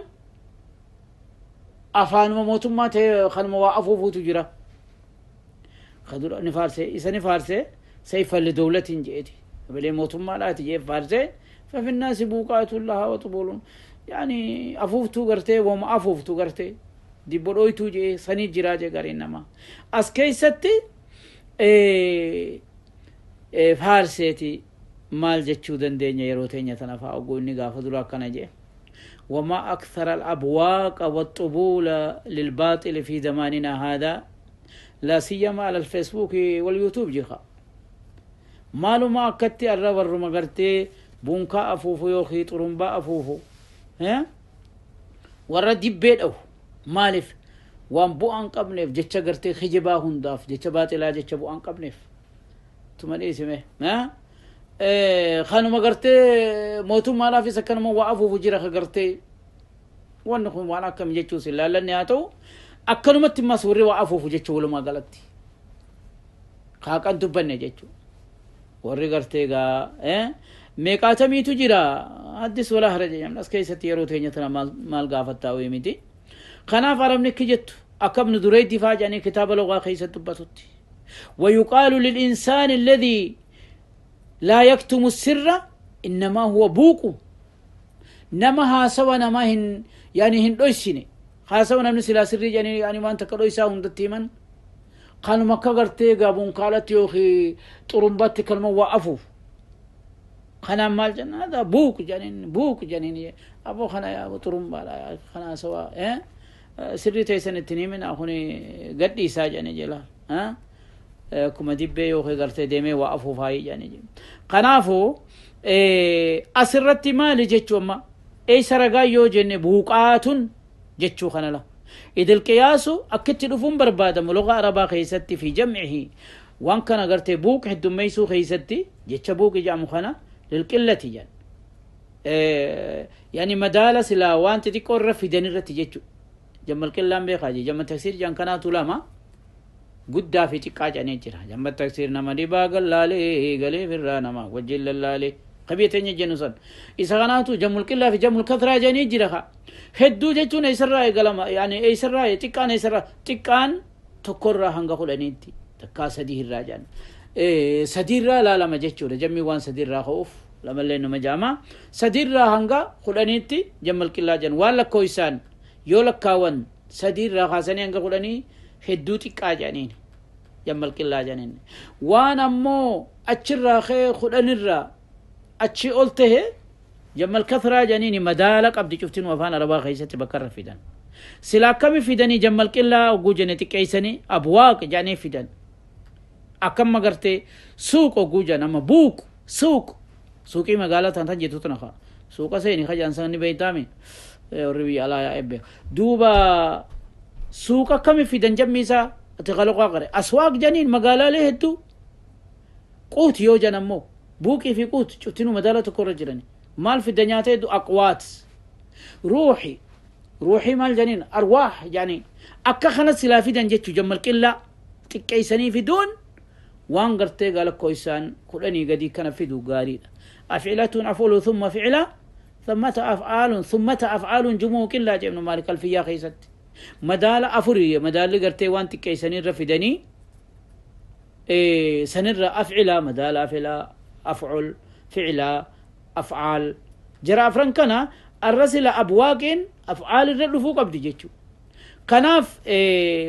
afaanuma mootummaa ta'e kanuma waa afuufuutu jira. Ka dura ni faarsee isa ni faarsee sayfalli dowlatiin je'eeti. Abalee mootummaadhaati je'ee faarsee fafinnaasi buuqaatuun lahaa wa xubuuluun yaani afuuftuu gartee wama afuuftu gartee dibbo dhooytuu je'ee sanii jiraa jee gariin namaa. As keessatti faarseeti maal jechuu dandeenya yeroo teenya tana faa oguu inni gaafa dura akkana jee. وما أكثر الأبواق والطبول للباطل في زماننا هذا لا سيما على الفيسبوك واليوتيوب جيخا maaluma akkatti arra warruma gartee bunkaa afuufu yookiin xurumbaa afuufu warra dibbee dhahu maaliif waan bu'aa hin qabneef jecha gartee kijibaa hundaaf jecha baaxilaa jecha bu'aa hin qabneef tuma dhiisime kanuma gartee mootummaadhaafis akkanuma waa afuufu jira ka gartee wanni kun waan akkam jechuus hin laallanne haa ta'u akkanumatti immas warri waa afuufu jecha walumaa galatti kaaqan dubbanne jechuudha. Warri gartee gaa meeqaatamiitu jira haddis walaa haraja jedhamna as keessatti yeroo teenya tana maal gaafattaa wayii miti. Kanaaf arabni akki jettu akka ibnu Dureeydi faa jedhanii kitaaba lugaa keessa dubbatutti. ويقال للإنسان الذي لا يكتم السر إنما هو بوق. نما هاسوا نما هن يعني هن دويسيني هاسوا نمني سلا سري يعني يعني ما أنت كدويسا هندتي من قالوا مكة غرتي قابون قالت يوخي طرمبات كلمة وقفوا خنا مال جن هذا بوك جنين بوك جنين أبو خنا يا أبو طرمبا لا خنا سوا إيه سري تيسن التنين من أخوني قد إيسا جنين جلا ها كما دبي يوخي غرتي ديمي وقفوا فاي جنين قنافو أسرتي مالي جتشو أما أي سرقا يو جن بوقات جتشو خنا لا إذ القياس أكدت دفون بربادة ملغة عربا خيستي في جمعه وان كان غرتي بوك حد ميسو خيستي جتش بوك جامو خنا للقلة جان يعني مدالة سلا وان تتكور في دنيرة جتشو جمع القلة بيخاجي جمع تكسير جان كاناتو لاما قد في تقاج أن يجرى جمع التكسير نما دبا قلالي قلي في الرانما وجل اللالي قبيتين يجنسن إذا كانتو جمع القلة في جمع الكثرة جان يجرى هدو جتون إسرائيل قلما يعني إسرائيل تكان إسرائيل تكان تكرر هنگا خلانيتي تكا سديه الراجان سدير لا لا ما جتشو جمي وان سدير را خوف لما لينو مجامع سدير را هنگا خلانيتي جمع القلة جان والا كويسان يولك كاون سدير را خاسني هنگا خلاني هدو تكا جانين جمع القلة جانين وانا مو أتشرا خي خلاني الرا أتشي قلته جمع الكثرة جانيني مدالك أبدي شفتين وفانا ربا خيستي بكرر فيدان سلا كم فيداني جمع القلة وجوجني تكيسني أبواق جاني فيدان أكم مغرتي سوق وجوجنا أما بوك سوق سوقي مقالة تنتن جيتوتنا خا سوق سيني خا جانساني بيتامي وربي على يا أبي دوبا سوق كم فيدان جميسا أتغلقوا غير أسواق جانين مقالة له هدو قوت يوجنا مو بوكي في قوت شفتينو مدالة كورة جراني مال في الدنيا تيدو أقوات روحي روحي مال جنين أرواح يعني أكا خنا سلافي دن جتو جمال كلا تكيسني في دون وانقرتي قال كويسان كلني قدي كان في دو قاري أفعلة أفعل ثم فعلة ثم أفعال ثم أفعال جمو كلا جبن مالك الفيا خيست مدال أفري مدال قرتي وان تكيسني رفدني إيه سنر أفعلة مدال أفعلة أفعل فعلة أفعال جرى أفرنكنا الرسل أبواقين أفعال الرد فوق أبدي جتشو كناف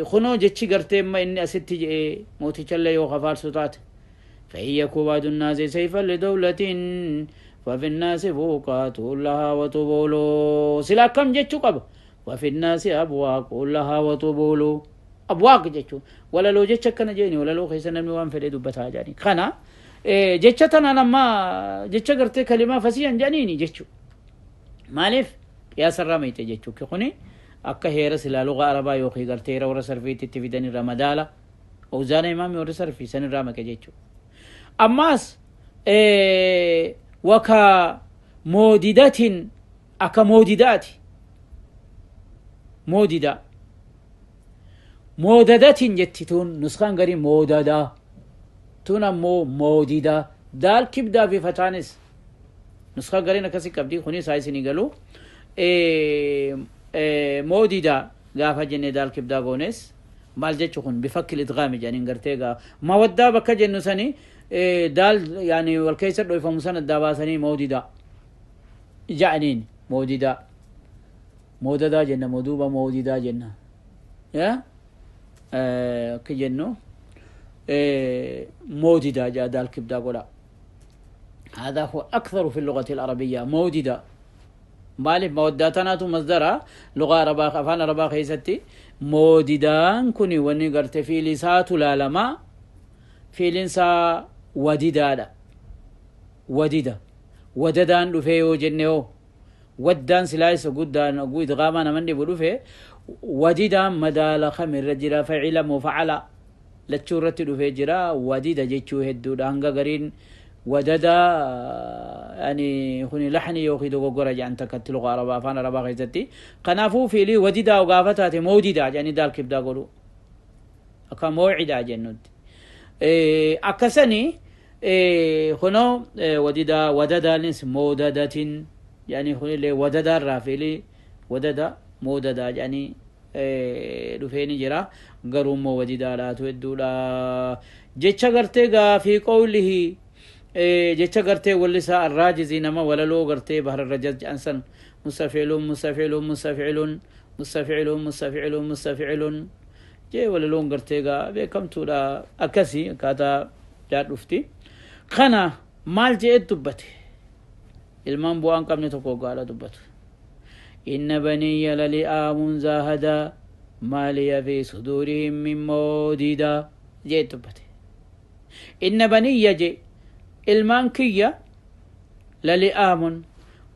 خنو جتشي قرتي ما إني أستي موتي شلي يو سطات فهي كواد الناس سيفا لدولة ففي الناس فوقات لها وطبولو سلا كم جتشو قب وفي الناس أبواق لها وطبولو أبواق جتشو ولا لو جتش كان جيني ولا لو خيسنا ميوان في دبتها جاني خنا جتشتنا لما جتش قرتي كلمة فسيا جانيني جتشو مالف يا سراميت جتشو كخوني أكا هيرا سلا لغة عربية يوخي قرتي رورا سرفيتي تفيدني رمدالة أوزان إمامي ورا سرفي سن رامك جتشو أماس وكا موددات أكا موددات موددة موددات جتتون نسخان غري موددة تونا مو موددة دال كبدا في فتانس نسخة غرينا كسي كبدي خوني سايسيني قالو موددة غافة جنة دال كبدا غونس مال جتشو خون بفك الادغام يعني غرتيغا ما ودا بك جنو سني دال يعني والكيسر لو يفهم الداباسني موددة جعنين موددة موددة جنة مودوبة موددة جنة يا كجنو موددة جاء دال كبدا قولا هذا هو أكثر في اللغة العربية موددة مالف موداتنا مصدرها لغة عربية أفعال عربية خيستي موددان كوني وني قرت في لسات لا في لنسا وددادا وددا وددان دفيو جنيو ودان سلايس قدان قويد غاما من دي بدفه وددان مدال خمر رجلا فعل مفعل لتشورت دفه جرا وددا جيتشو هدو دانغا غرين وددا يعني خني لحني يوخي دو غورا جان تكتلو عربا فانا ربا خيزتي قنافو في لي وددا وغافتات موددا يعني دال كبدا قولو اكا موعدا جنود أكسني خنو وددا وددا لنس موددة يعني خني لي وددا الرافلي وددا موددا يعني Dhufee ni jira, garuu immoo wadidaadhaatu hedduudha. Jecha gartee gaafii qawlihi, jecha gartee wallisaa arraajizii, nama walaloo gartee bahar rajaz jedhan san, mustafilun mustafilun mustafilun mustafilun mustafilun mustafilun jee, walaloon gartee gaa beekamtuudha. Akkasii akkaataa jaa dhufti. Kana maal je'e dubbate? Ilmaan bu'aan qabne tokko gaadha dubbatu: inna baniyya lali'aamun zaahada maaliya fi suduurihim min moodida jee dubbate. Inna baniyya je, ilmaan kiyya, lali'aamun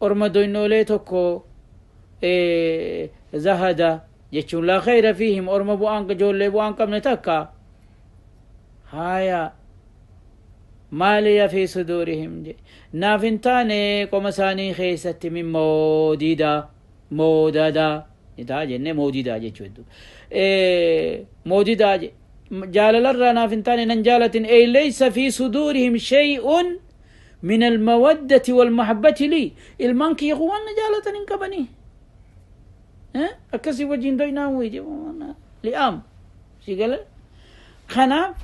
orma doynoolee tokko, zahada jechuun laa khayra fiihim, orma bu'aan, ijoollee bu'aan qabne takka. Haya, maaliya fi suduurihim je, naaf hin taane qoma isaanii keessatti, min moodida, moodada taa jenne, moodidaa jechuu hedduu, moodidaa je, jaalalarraa naaf hin taane, nan jaalatin. Ey laysa fi suduurihim shay'un min almawaddati walmahabbati lii. Ilmaan kiyya kun waan na jaalatan hin qabanii, akkasii wajjin doynaan wayje li'aam si gala. Kanaaf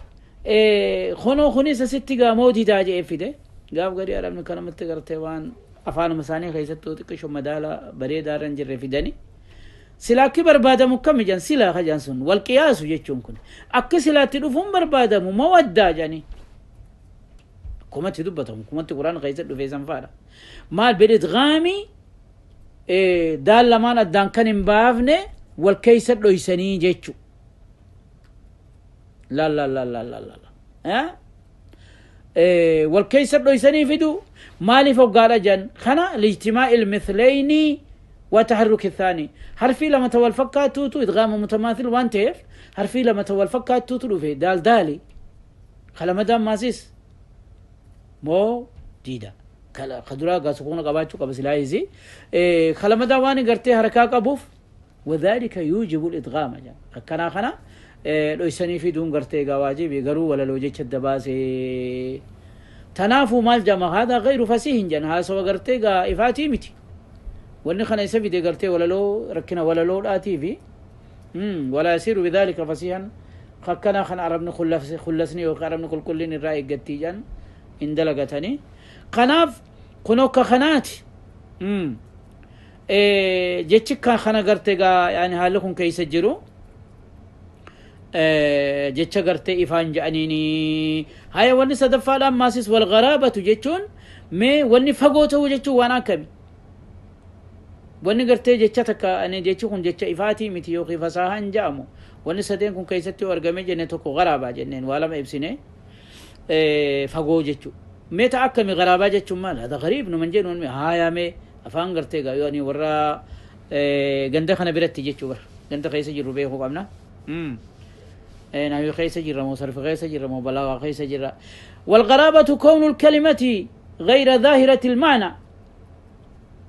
kunoo kunis asitti gaa moodidaa jedhee fide. Gaaf garii arabni kanamatti gartee waan afaanuma isaanii keessattuu xiqqisho madaala bareedaa irra hin jirre fidani. Sila akki barbaadamu akkami jedhan? Sila ka jedhan sun wal qiyaasu jechuun kun akka silaatti dhufuun barbaadamu mawaddaa jedhanii akkumatti dubbatamu, akkumatti quraana keessatti dhufee san faadha. Maal bididgaamii daal lamaan addaan kan hin baafne wal keessa dhoysanii jechu. La la la la la la la, wal keessa dhoysanii fidu. Maaliif hoggaadha jan kana? Lijtimaa'i ilmithleyni wa taharruki thaani, harfii lama ta wal fakkaattuutu idgaama mutamaathil waan ta'eef, harfii lama ta wal fakkaattuutu dhufe, daal daali kalamadaan maasis moo diida ka duraa gaa sukuuna qabaachuu qaba silaayisi kalamadaa waan gartee harakaa qabuuf. وذلك يوجب الإدغام جان akkanaa kana dhoysanii fiduun gartee gaa waajibi, garuu walaloo jecha dabaasee. Tanaafuu maal jama? هذا غير فصيح jan, haasawa gartee gaa ifaatii miti. Wanni kana isa fide gartee walaloo rakkina walaloodhaatii fi ولا يصير بذلك فصيحا. Akkanaa kan arabni khullasni yookaan arabni qulqullin irraa eeggattii jan hin dalagatanii. Kanaaf kun akka kanaati jechi kana gartee gaa yani haalli kun keessa jiru jecha gartee ifaan jedhaniini. Haya, wanni sadaffaadhaan maasis wal garaabatu jechuun, mee wanni fagoo ta'uu jechuun waan akkami? Wanni gartee jecha takka ani jechi kun jecha ifaatii miti yookiin fasaahaan jedhamu, wanni sadeen kun keessatti yoo argame jenne, tokko garaabaa jenneen, waa lama ibsine, fagoo jechuu. Mee ta akkami garaabaa jechuun maal? Hada gariib numan jennu. Haya, mee afaan gartee gaa yoo ani warra ganda kana biratti jechuu bara ganda keessa jirru beekuu qabna. Nahwi keessa jirra moo sarfi keessa jirra moo balaagaa keessa jirra? والغرابة كون الكلمة غير ظاهرة المعنى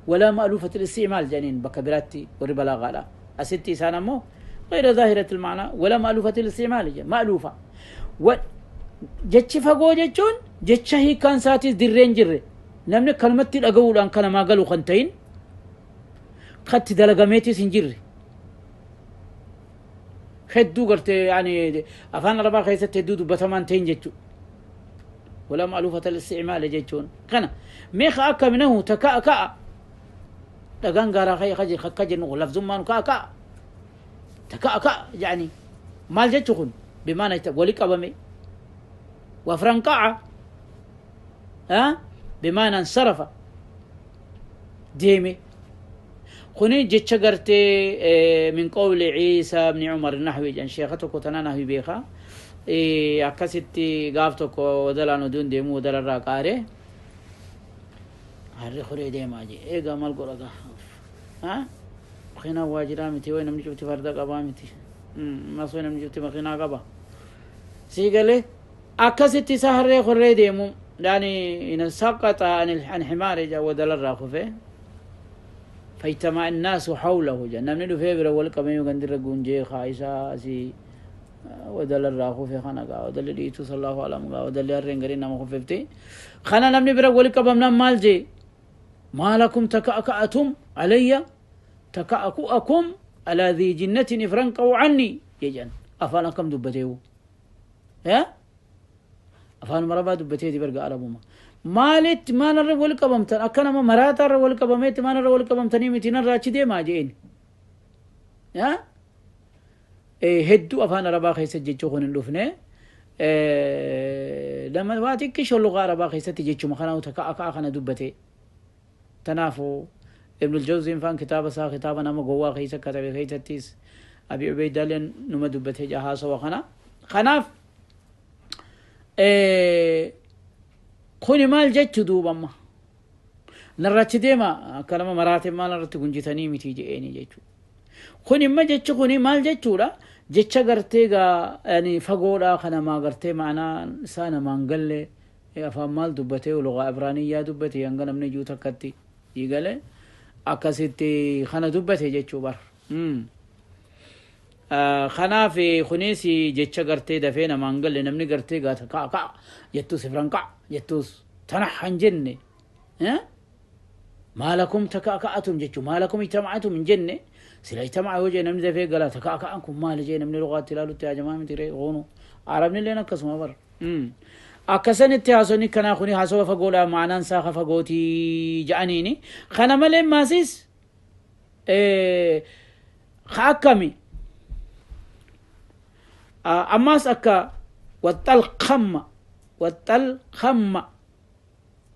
ولا مألوفة الاستعمال جانين بك براتي وري بلاغة. لا أستي سانا مو غير ظاهرة المعنى ولا مألوفة الاستعمال مألوفة. و jechi fagoo jechuun jecha hiikaan isaatis dirreen jirre, namni kanumatti dhaga'uudhaan kanamaa galu kan ta'in, katti dalagameetis hin jirre hedduu gartee yani afaan arabaa keessatti hedduu dubbatamaan ta'in jechuudha. ولا مألوفة الاستعمال jechuun kana. Meeqa akkami nahu taka'a ka'a dhagaan gaaraa ka'e kaje kakka jennu kun lafzummaan ka'a ka'a taka'a ka'a jedhanii maal jechu kun? Bimaana wali qabame. Wafranqa'a bimaana insarafa, deeme. Kuni jecha gartee min qawli Ciisa ibni Cumar nahwi jedhan. Sheeka tokko tana nahwi beeka. Akkasitti gaaf tokko wadalaan oduun deemu wadalarraa qaare, harri koree deemaa je. Eegaa maal godha gaa? Makiinaa waa jiraa miti way, namni cufti farda qabaa miti mas way, namni cufti makiinaa qaba sii galee. Akkasitti isa harree korree deemu yani saqaxa an himaari ja, wadalarraa kufe. فاجتمع الناس حوله ja, namni dhufee bira wal qabee gandirra gunjee kaa isaa asii wadalarraa kufe kana gaa wadalli dhiitu sallahu alam gaa wadalli harreen garii nama kufefti kana namni bira wali qabamnaan maal jee? ما لكم تكأكأتم علي تكأكؤكم. Alaa dhii jinnatin ifranqa'u anni jedhan. Afaan akkam dubbateewu? Afaanuma arabaa dubbateeti barga arabuma. Maalitti maalarra wal qabamtan? Akka nama maraataarra wal qabameetti maalarra wal qabamtanii miti, narraa achi deemaa je'een. Hedduu afaan arabaa keessa jechuu kun hin dhufne. Nama waa xiqqishoo lugaa arabaa keessatti jechuma kana ka'a ka'a kana dubbate. Tanaafuu Ibnul Jawziin faan kitaaba isaa kitaaba nama gowwaa keessa katabe keessattis Abi Ubeydaaleen numa dubbate jaa haasawa kana. Kanaaf kuni maal jechu duuba amma? Narra achi deema, akka nama maraate maal irratti gunjitanii miti je'eeni jechuudha. Kun imma jechi kuni maal jechuudha? Jecha gartee gaa yani fagoodhaa kan namaa gartee ma'anaa isaa namaan galle, afaan maal dubbatee, lugaa ibraaniyyaa dubbate hanga namni ijuu takkatti gale akkasitti kana dubbate jechuu bar. Kanaaf kunis jecha gartee dafee namaan galle, namni gartee gaata ka'a ka'a jettus, ifran ka'a jettus, tana han jenne, maalakum taka'ka'atum jechuu, maalakum ijtama'atum hin jenne. Sila ijtama'a yoo jee namni dafee gala, taka'ka'an kun maali jee namni lugaatti ilaalutti hajamaa miti ree. Hoonu arabni illeen akkasuma bar. Akkasanitti haasonni kanaa kuni haasawa fagoodha, ma'anaan isaa ka fagootii ja'aniini. Kana malee maasis ka akkami ammaas akka waxxal khamma, waxxal khamma,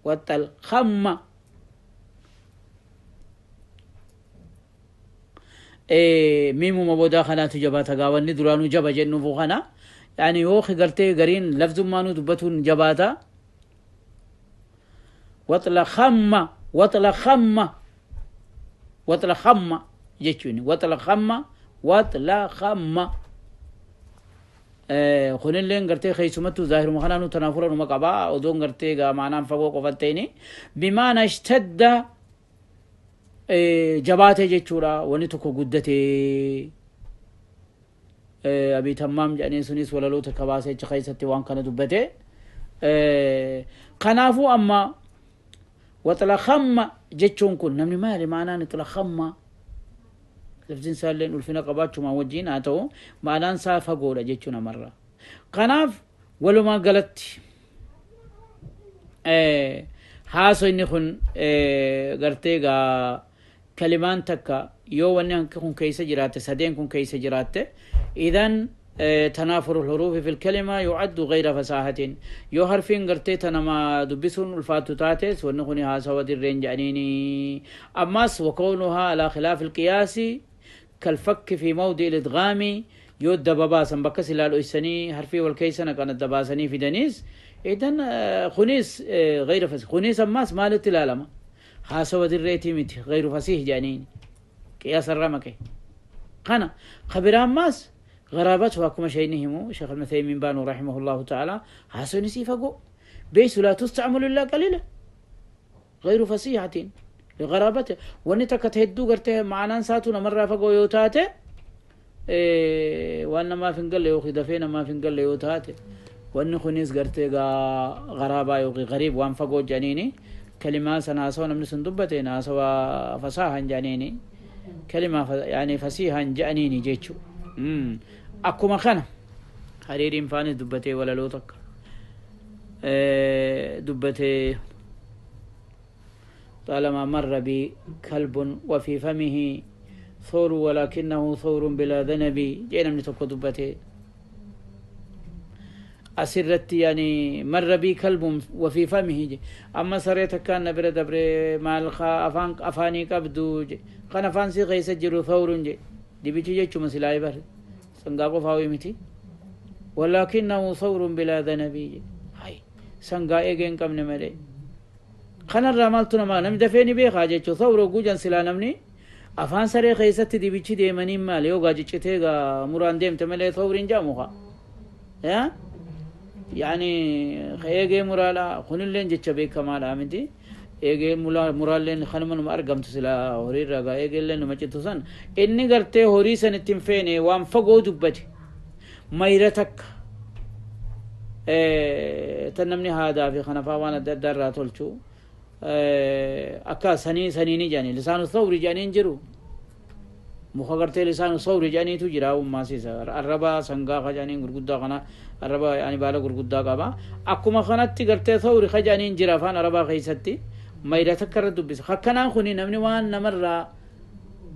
waxxal khamma, miimuma boodaa kanaatu jabaata gaa. Wanni duraanuu jaba jennuufu kana yani yoo gartee gariin lafzummaanuu dubbatuun jabaata. Waxla khamma, waxla khamma, waxla khamma jechuun, waxla khamma, waxla khamma. Kunilleen gartee keessumattuu zaahiruma kanaanuu tanaafura numa qaba, odoon gartee gaa maanaan fagoo qofatteeni bimaana ishtadda, jabaate jechuudha, wani tokko guddate. Abii Tammaam jedhanii sunis walaloo takka baasee achi keessatti waan kana dubbate. Kanaafuu amma waxla khamma jechuun kun namni maali maanaan ixla khamma? Laftiin isaa illee ulfina qabaachumaan wajjiin haa ta'u, maanaan isaa fagoodha jechuu namarra. Kanaaf walumaa galatti haasoyni kun gartee gaa kalimaan takka yoo wanni hanqi kun keessa jiraatte, sadeen kun keessa jiraatte, idan تنافر الحروف في الكلمة يعد غير فصاحة. Yoo harfiin gartee tanama dubbisuun ulfaattu taates, wanni kun haasawa dirreen jedhaniini. Ammas وكونها على خلاف القياس كالفك في موضع الإدغام, yoo dababaasan bakka silaa dhoysanii harfii wal keessa naqan adda baasanii fidaniis, idan kunis غير فصيح. Kunis ammas maalitti ilaalama? Haasawa dirreetii miti, غير فصيح jedhaniini, qiyaasa irraa maqe kana. Kabiraa ammaas غرابته, akkuma shayni himu Sheekh Al-Uthaymin baanu رحمه الله تعالى, haasawni sii fagoo beeysu لا تستعمل إلا قليلا, غير فصيحة لغرابته. Wanni takka hedduu gartee ma'anaan isaatu namarraa fagoo yoo taate, waan namaaf hin galle yookiin dafee namaaf hin galle yoo taate, wanni kunis gartee garaabaa yookiin gariib, waan fagoo jedhaniini. Kalimaa sana haasawa namni sun dubbate haasawa fasaahan jedhaniini, kalimaa yani fasiihan jedhaniini jechuu. Akkuma kana hariiriin faanis dubbatee walaloo takka dubbatee: طالما مر بي كلب وفي فمه ثور ولكنه ثور بلا ذنب جينا من tokko dubbate asirratti, yani مر بي كلب وفي فمه, amma saree takkaan na bira dabre, maal afaan afaanii qabdu kan afaan si keessa jiru, ثور je, dibichi jechuma silaa bar sangaa qofaa miti, ولكنه ثور بلا ذنب, hay sangaa eegee hin qabne malee. Kanarraa maaltu namaa namni dafee ni beekaa jechuu. ثور gujan silaa namni afaan saree keessatti dibichi deemanii maal yoo gaa ciccitee gaa muraan deemte malee ثور iin jedhamu kaa ya yani eegee muraadha. Kunilleen jecha beekamaadha miti? Eegee muraalleen kanuma numa argamtu sila horiirraa gaa eegeellee numa cittu san. Inni gartee horii san ittiin feene, waan fagoo dubbate, mayra takka tan namni haadaa fi kanafaa waan adda addaa irraa tolchu akka sanii saniini jedhanii لسان الثور jedhaniin jiru. Muka gartee lisaanu sawri jedhaniitu jira, ummaasisa arraba sangaa ka jedhaniin gurguddaa kana, arraba yani baala gurguddaa qaba. Akkuma kanatti gartee sawri ka jedhaniin jira afaan arabaa keessatti, mayra takka irra dubbisa. Akkanaan kuni namni waan namarraa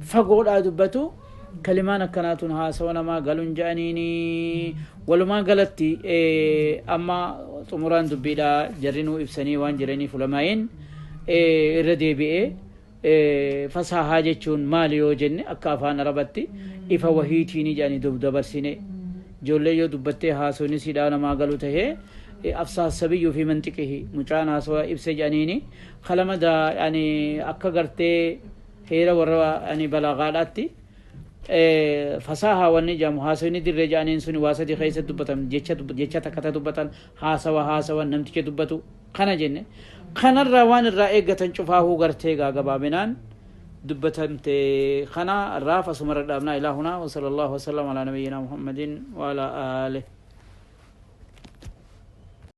fagoodhaa dubbatu, kalimaan akkanaatun haasawa namaa galun jedhaniini. Walumaa galatti amma xumuraan dubbiidha, jarri nuu ibsanii waan jiraniif ulamaa'iin irra deebi'ee fasaahaa jechuun maali yoo jenne, akka afaan arabatti ifa wahiitiini jedhanii dabarsine. Ijoollee yoo dubbattee haasawni sidhaa namaa galu tahee, afsaha sabiyyuu fi manxiqihi, mucaan haasawa ibse jedhaniini. Kalama yani akka gartee heera warra yani balaagaadhaatti fasaahaa wanni jedhamu, haasawni dirree jedhaniin suni waa sadi keessa dubbatan: jecha, jecha takkata dubbatan, haasawa haasawan namticha dubbatu kana jenne. Kanarraa waan irraa eeggatan cufaahuu gartee gaa gabaabinaan dubbatamte. Kana irraa asumarra dhaabnaa. Ilaa hunaa wa sallallahu wasallam alaa nabiyyina Muhammadin wa alaa aalih.